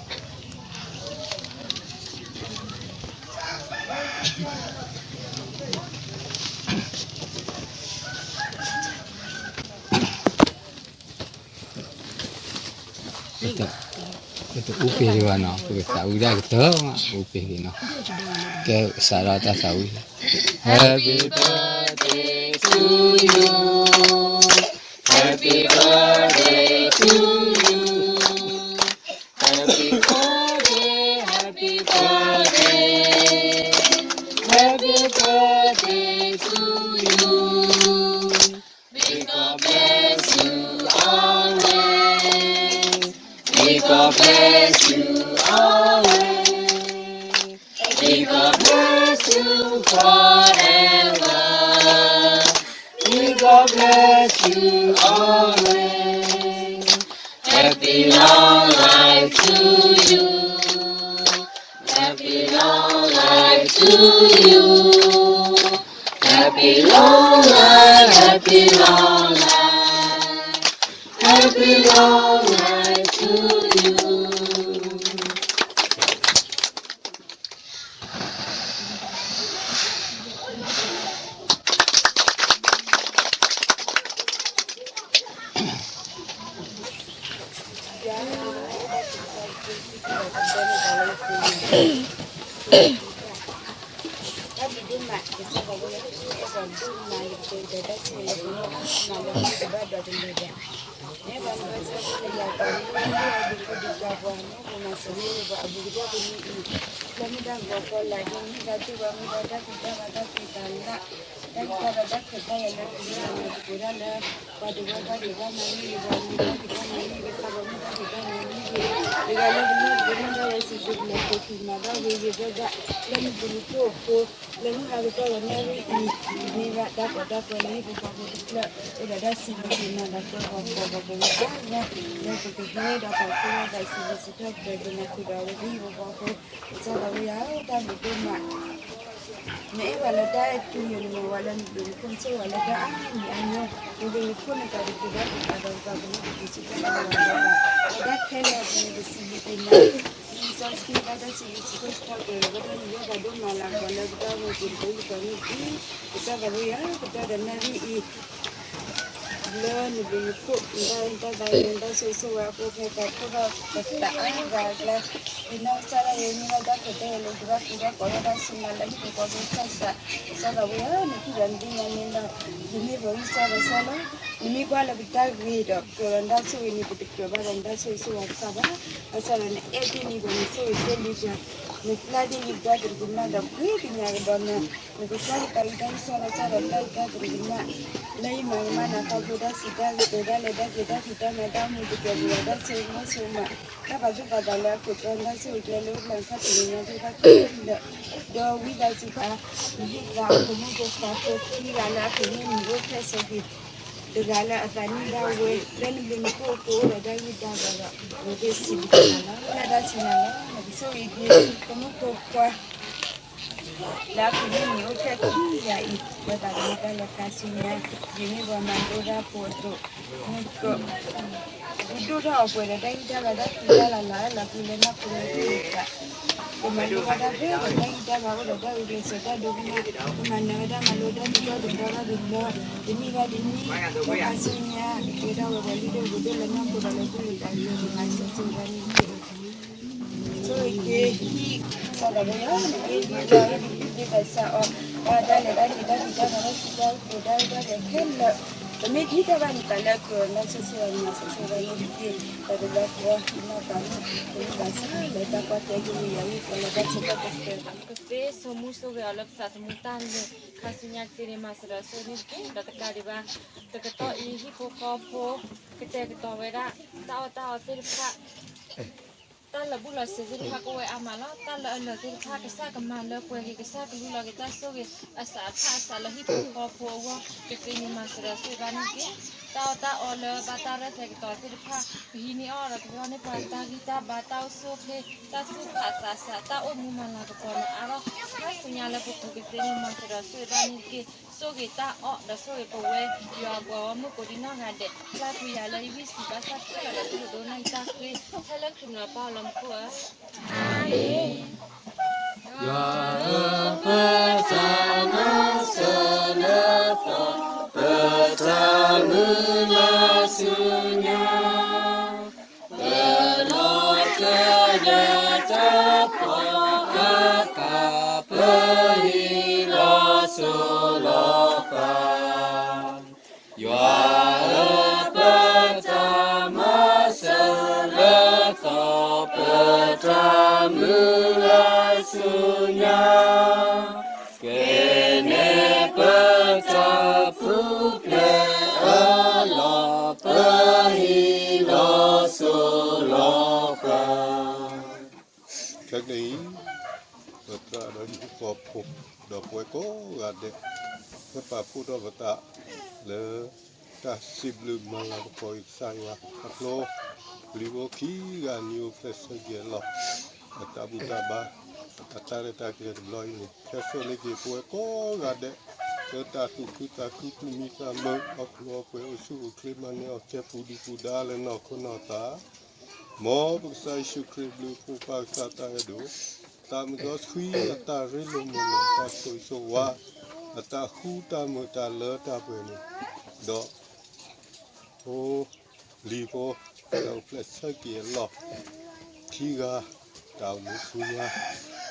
ဘၣ်နီၤ, ပကသးဝံၣ်ဒၣ်ကတၢၢ်မး, အိၣ်ပ့ၤဒံးနီၤ, ကဲစးထီၣ်တၢ်သးဝံၣ်, Happy birthday to you, happy birthday to you, happy birthday, happy birthday, happy birthday to you. May God bless you always. May God bless you always. May God bless you forever. May God bless you always. Happy long life to you. Happy long life to you. Happy long life, happy long life. Happy long life to you. လၢမုၢ်တၢ်ဂီၤဖီလာ်ဒ်မ့ၢ်တၢ်တူၢ်ဘၣ်မုၢ်ဒီးတၢ်ဖံးတၢ်မၤတၢ်ဖံးတၢ်မၤ တၢ်ကတၢၢ်ဒီးတၢ်ခွဲးတၢ်ယာ်လၢပမၤလီၤမုၢ်ပှဲၤဒၣ်လၢ ပှၤတဝၢတၢ်ဖံးတၢ်မၤန့ၣ် ပှၤမုၢ်တၢ်ဖံးတၢ်မၤန့ၣ် ကစၢ်ပှၤမုၢ်တၢ်ဖံးတၢ်မၤန့ၣ် တဂၤလၢပနီၢ်တဘိမ့ၢ်ဒၣ်ဝဲစံးဆူၣ်ကလဲၤ ဖိးဖံးမၤတၢ်ဂ့ၤဂ့ၤဘၣ်ဘၣ် လၢမုၢ်ပူၤနံၤခိၣ်အဃိ လၢမုၢ်ဟါကတီၢ်ဝဲနၣ်ရံၣ်အံၤ မ့ၢ်ဘၣ်တၢ်ကီတၢ်ခဲလၢဟံၣ်ဖိဃီဖိတဖျၢၣ် အိၣ်ဒီးတၢ်စံးဘျုးစံးမၤလၤကပှဲၤပှၤကိးပှၤကလုာ်အါဂၤ လၢပကဟဲဒီးပှၤကိးဂၤဒဲးစံးဘျုးစံးထီၣ်ပတြၢၤက့ၤနၤခူဒီးအဝဲသ့ၣ်ဟံၣ်ဖိဃီဖိ ကစၢ်သးဝံယၤ တၢ်ဘျုးဒိၣ်မး နအဲၣ်ပှၤလၢတၢ်အဲၣ်တူယိာ် နမၤဝဲလၢနဘျုးနဖှိၣ် နဆိၣ်ဂ့ၤလၢတၢ်အါမံၤအါမျိုး နဘျုးနဖှိၣ်နသးတတုၤဘၣ်က့ၤပှၤဒီးပှၤကလုာ်ကတုၤဆူတၢ်မၤဝဲဒီး လၢတၢ်ခဲလၢာ်အပူၤန့ၣ် ပစံးဘျုးက့ၤနၤ လံာ်စီဆှံဘၣ်တၢ်စံးဘျုးစံးထီၣ်ပတြၢၤ လၢပတၢ်န့ၣ် ယဲၢ်ပှၤဒိၣ်မးလၤကပီၤလၢပတၢ်အိၣ်မူပူၤတဘိယူၢ်ဃီန့ၣ်တက့ၢ် ကစၢ်သးဝံယၤ ကတၢၢ်ဒီးနၣ်ရံၣ်အံၤ လၢနဘျုးနဖှိၣ် နတၢ်အဲၣ်တၢ်သးအံၤ နတၢ်ဆိၣ်ဂ့ၤဆိၣ်ဝါအဃိ ဖဲပှၤဖှိၣ်ထီၣ်ပသးအါဂၤအကျါ ပနီၢ်ကစၢ်ဒၣ်ဝဲ မ့ၢ်ဒၣ်တၢ်ခွဲးတၢ်ယာ်လၢပကဘၣ်ဃုဘၣ်ကိးထီၣ်တၢ်စူၢ်မၤလၢဟံၣ်ဖိဃီဖိခၢၣ်စး ကစၢ်သးဝံယၤ နထံၣ်ဒီးနသ့ၣ်ညါန့ၣ်လီၤ ယမ့ၢ်ပှၤဂံၢ်စၢ်ဘါစၢ်လီၤ နမ့ၢ်ကွၢ်လၢပတၢ်ဂ့ၤဒီးကြၢးဒီးနတၢ်ဆိၣ်ဂ့ၤန့ၣ် ပတကြၢးဘၣ်ဒီးနတၢ်ဆိၣ်ဂ့ၤဆိၣ်ဝါတဖၣ်ဘၣ် ဘၣ်ဆၣ်ဒီးနအဲၣ်ဒိၣ်န့ၢ်ပှၤ နဆိၣ်ဂ့ၤတဲလံပှၤ နပျၢ်ဒ်န့ၣ်ပတၢ်သရူးကမၣ်ဒီးပဃ့ကညးကဒီးနၤ နကကွၢ်ကပၤအံၤတၢ်ဂံၢ်စၢ်ဘါစၢ်ဒီးပျၢ်အံၤတၢ်သရူးကမၣ် လၢယမၤကမၣ်နၤခီဖျိတၢ်စံးတၢ်ကတိၤ တၢ်လဲၤတၢ်က့ၤ တၢ်ဖံးတၢ်မၤ တၢ်အိၣ်မူတကဲဘၣ် တၢ်ဆိကမိၣ်ဆိကမး တၢ်ပာ်သူၣ်ပာ်သးလၢအခိၣ်တီ တၢ်ဆိၣ်ဂ့ၤကျဲလၢအိၣ်ဖျါ တၢ်သ့ၣ်ညါသ့ၣ်တဖၣ်ခဲလၢာ် ဒီးဝံသးစူၤ နဟ့ၣ်သးအိၣ် ဖိမုၣ်ဖိခွါဖိခံဂၤလၢအခိၣ်န့ၣ်မံၤအိၣ်ဖျဲၣ်ဆၢက့ၤ တဂၤလၢအသးနံၣ်ဒၣ်ဝဲ လၢနဘျုးနဖှိၣ်ကအိၣ်ဒီးတၢ်ဂံၢ်တၢ်ဘါဒီး ပဝဲသ့ၣ်စံးဘျုးနၤလီၤ. တၢ်ဒၣ်ဆူညါလီၤ. နကဆိၣ်ဂ့ၤက့ၤ ဖိမုၣ်ဖိခွါ လၢအခိၣ်န့ၣ်မံၤအိၣ်ဖျဲၣ်ခံဂၤအံၤ လၢတၢ်ကမူတၢ်လၢခါဆူညါ ယမ့ၢ်ပှၤမၤလိတၢ်ဖိအသိး မ့ၢ်က ဒိၣ်ထီၣ်အပှဲၤဒီးတၢ်ဂံၢ်တၢ်ဘါ တၢ်ဖံးတၢ်လၤလၤ လၢလီၤပူၤလၢနီၢ်ခိလၢသူၣ်လၢသး ပမၤလိဘၣ်တၢ်ဖဲဒီးတၢ်ဂံၢ်တၢ်ဘါအိၣ်ဒီးတၢ်ဂုာ်ကျဲးစၢးတၢ်ဒိကနၣ် ပမၤနၢၤဝဲဒၣ်မၤလိတၢ်တဘျီတဘျီတဘျီ တနံၣ်ဘၣ်တနံၣ် လၢခါဆူညါ ကဲထီၣ်ဝဲပှၤလုၢ်ဒိၣ်ပှ့ၤဒိၣ်လၢနီၢ်ခိဒီးလၢသူၣ်လၢသးလၢပမၤစၢၤစ့ၢ်ကီးန့ၣ်တက့ၢ်. ဆိၣ်ဂ့ၤက့ၤ ဟံၣ် စီၤဒၤဝံးဧၢ, နက့ၤဒ်သိး ဟ့ၣ်ဒံးဘၣ်စၢ်အီၤ တၢ်ဒၣ်လဲာ်တၢ်ဂ့ၤတၢ်ဖံးတၢ်မၤ တၢ်စံးတၢ်ကတိၤတၢ်ဒၣ်လဲာ်ခဲလၢာ် ပမ့ၢ်ဒံးတၢ်ဘၣ်န့ၣ် သးလၢအကြၢး မၤစၢၤဆိၣ်ဂ့ၤမၤစၢၤဆိၣ်ဂ့ၤန့ၣ်တက့ၢ်. ပတဘျီဃီ ဟံၣ်နီၢ်သးမုၣ် ကမ့ၢ်ဘၣ်စၢ်လၢတၢ်ကွၢ်ကဲက့ၤဝံၤ ယၤဝံၤဃီလၢတၢ်ဆၢကတီၢ်ကတၢၢ် ကသ့ဆိမူဆိၣ်ဂ့ၤအီၤလၢပသးသမူတၢ်လဲၤ ခါဆူညါကသ့န့ၣ် မၤစၢၤဒီးဆိၣ်ဂ့ၤန့ၣ်တက့ၢ်. ဒီးတကးဒံးဘၣ် တကတီၢ်အံၤ ဟံၣ်ဖိဃီဖိ ကတဲာ်ကတီၤဝဲဒၣ် တၢ်အီၣ်တၢ်အီသ့ၣ်တဖၣ် တၢ်လၢာ်ဘူၣ်လီၤစ့ၤသ့ၣ်တဖၣ်ကအိၣ်ဝဲအါမးလီၤ. တၢ်လၢအလၢာ်သ့ၣ်တဖၣ် ကစၢ်ကမၤလၢပှဲၤက့ၤ ကစၢ်ကလူလီၤက့ၤတၢ်ဆိၣ်ဂ့ၤ အစးထီၣ်အစးလၢဟံၣ်ဖိဃီဖိအဂီၢ် ကသ့န့ၣ်မၤစၢၤဒီးဆိၣ်ဂ့ၤဘၣ်န့ၣ်တက့ၢ်. တၢ်အီၣ်တၢ်အီလၢဘၣ်တၢ်ရဲၣ်သဲကတီၤသ့ၣ်တဖၣ် ပဟံးန့ၢ်အီၣ်ဒီးကဟ့ၣ်န့ၢ်ပှၤတၢ်ဂံၢ်တၢ်ဘါ တၢ်အိၣ်ဆူၣ်အိၣ်ချ့ တၢ်သူၣ်ဖးသးစး တၢ်အိၣ်မူမၤလၤကပီၤန့ၣ်အါထီၣ် ခါဆူညါလၢပပူၤကသ့န့ၣ်မၤစၢၤဒီးဆိၣ်ဂ့ၤဘၣ်န့ၣ်တက့ၢ်. ဆိၣ်ဂ့ၤတၢ်အီၣ်ဒီးဆိၣ်ဂ့ၤပဝဲ ယွၤအပှၤဂီၢ်မုၢ်ကိးဒံနီၢ်ဂၤဒဲး ပျၢ်ကွံာ်ယၤလၢယဝံၣ်စံးဘၣ်ဆၣ်ထွဲလီၤဒီးဒိၣ်ဒိၣ်နၢ်အံၤတၢ်ဃ့ ဟဲလၢခရံာ်နပၢ်အလီၢ်မူခိၣ်ဧၢ, အၤမ့ၣ်. ယွၤဧၢ, ပတၢ်မၤစၢၤလၢသီ ပတၢ်မုၢ်လၢ်ဆူညါ ပလီၤတၢ်လၢတၢ်ဖှီၣ်အခါ ပဟံးလီၤစိၤလီၤဃာ်, ယွၤဧၢ, ပတၢ်မၤစၢၤလၢသီ ပတၢ်မုၢ်လၢ်ဆူညါ ကဲန့ၣ်ပတၢ်ပူၤဖျဲးအလီၢ် ပဟံးလီၤစိၤလီၤဃာ်. ခဲကနံၣ်အံၤ ပသရၣ်ဒီးဟံၣ်ဖိဃီဖိ ဒီးပဝဲကိးဂၤဒဲး ဟဲပာ်ဖှိၣ်ထီၣ်ပသးလၢ တၢ်စံးဘျုးမၤလၤကပီၤက့ၤကစၢ်ယွၤအဖျိ ပျံၤဖိခံဂၤနံၤအိၣ်ဖျဲၣ်ဆၢက့ၤအလီၢ် အတၢ်ဘူၣ်တၢ်ဘါ အတၢ်ရဲၣ်တၢ်ကျဲၤတဘျီအံၤန့ၣ် ဟဲစိာ်န့ၢ်က့ၤပဝဲကိးဂၤဒဲး လၢတၢ်သူၣ်ခုသးခု သူၣ်မံသးမုာ် အီၣ်ကူအီပှဲၤ အိၣ်ဆူၣ်အိၣ်ချ့ မၤန့ၢ်အီၣ်ကဲပူၤဒုၣ်ပူၤဒါလၢနီၢ်ခိနီၢ်သး မ်ပကစၢ်ယ့ၣ်ၡူးခရံာ်ဘျုး ပၢ်ကစၢ်တၢ်အဲၣ်ဒိၣ် သးမုၢ်စီဆှံအတၢ်ရ့လိာ်မုာ်လိာ် တၢ်ဆိၣ်ဂ့ၤဆိၣ်ဝါ အတၢ်ဃူတၢ်မုာ်တၢ်လၢတၢ်ပှဲၤန့ၣ် ဒီး ဖိလံၤဖိ တၢ်အိၣ်ဖျဲၣ်ဆၢက့ၤအလီၢ် ခံဂၤ တၢ်အိၣ်မူဆူညါ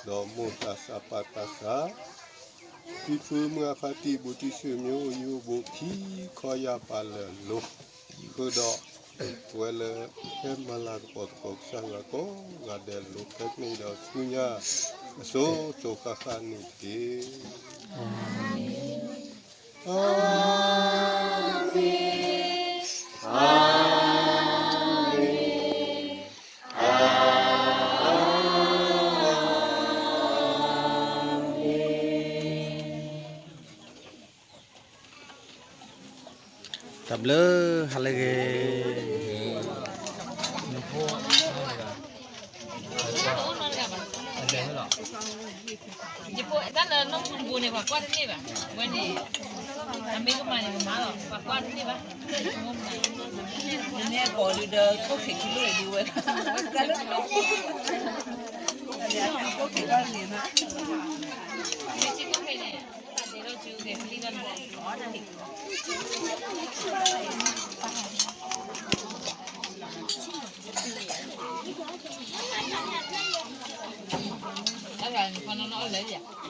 ဒီးမိၢ်သးစၢ်ပၢ်သးစၢ် ဖံဖုမုၢ်အဖါတံၢ် ဘူးတံၢ် ဆွေမျိုးအိၣ်ယိၣ်ဘိခံ ခီယၢ်ပာ်လၢာ်လိၤ ဃုာ်ဒီး ပဝဲလၢ ဟဲမၤလၤကပီၤသကိးကစၢ်ယွၤကိးဂၤဒဲးလိၤ ခဲကနံၣ်အံၤဒီးဆူညါ အစိၤစိၤဃၣ်ဃၣ်န့ၣ်တက့ၢ်. အၤမ့ၣ်, အၤမ့ၣ်, အၤမ့ၣ်. တၢ်ဘျုး ဟါလၢအဂ့ၤ ယဖိတၢ်လၢနီၢ်မူတဘိန့ၣ် ပှၤကွၢ်တန့ၢ်ဘၣ်, ဝဲန့ၣ် အမ့ၢ်ကမၤန့ၣ်ကမၤလီၤ, ပှၤကွၢ်တန့ၢ်ဘၣ်, နမ့ၢ်ကိးလံဒီးခိၣ်ခံးခံးလိာ်ဒုးဝဲ, ခိၣ်ခံးဘၣ်န့ၣ် တၢ်ဂၤန့ၣ် ပှၤနီၢ်နီၢ်အီၣ်လဲၣ်ယၤ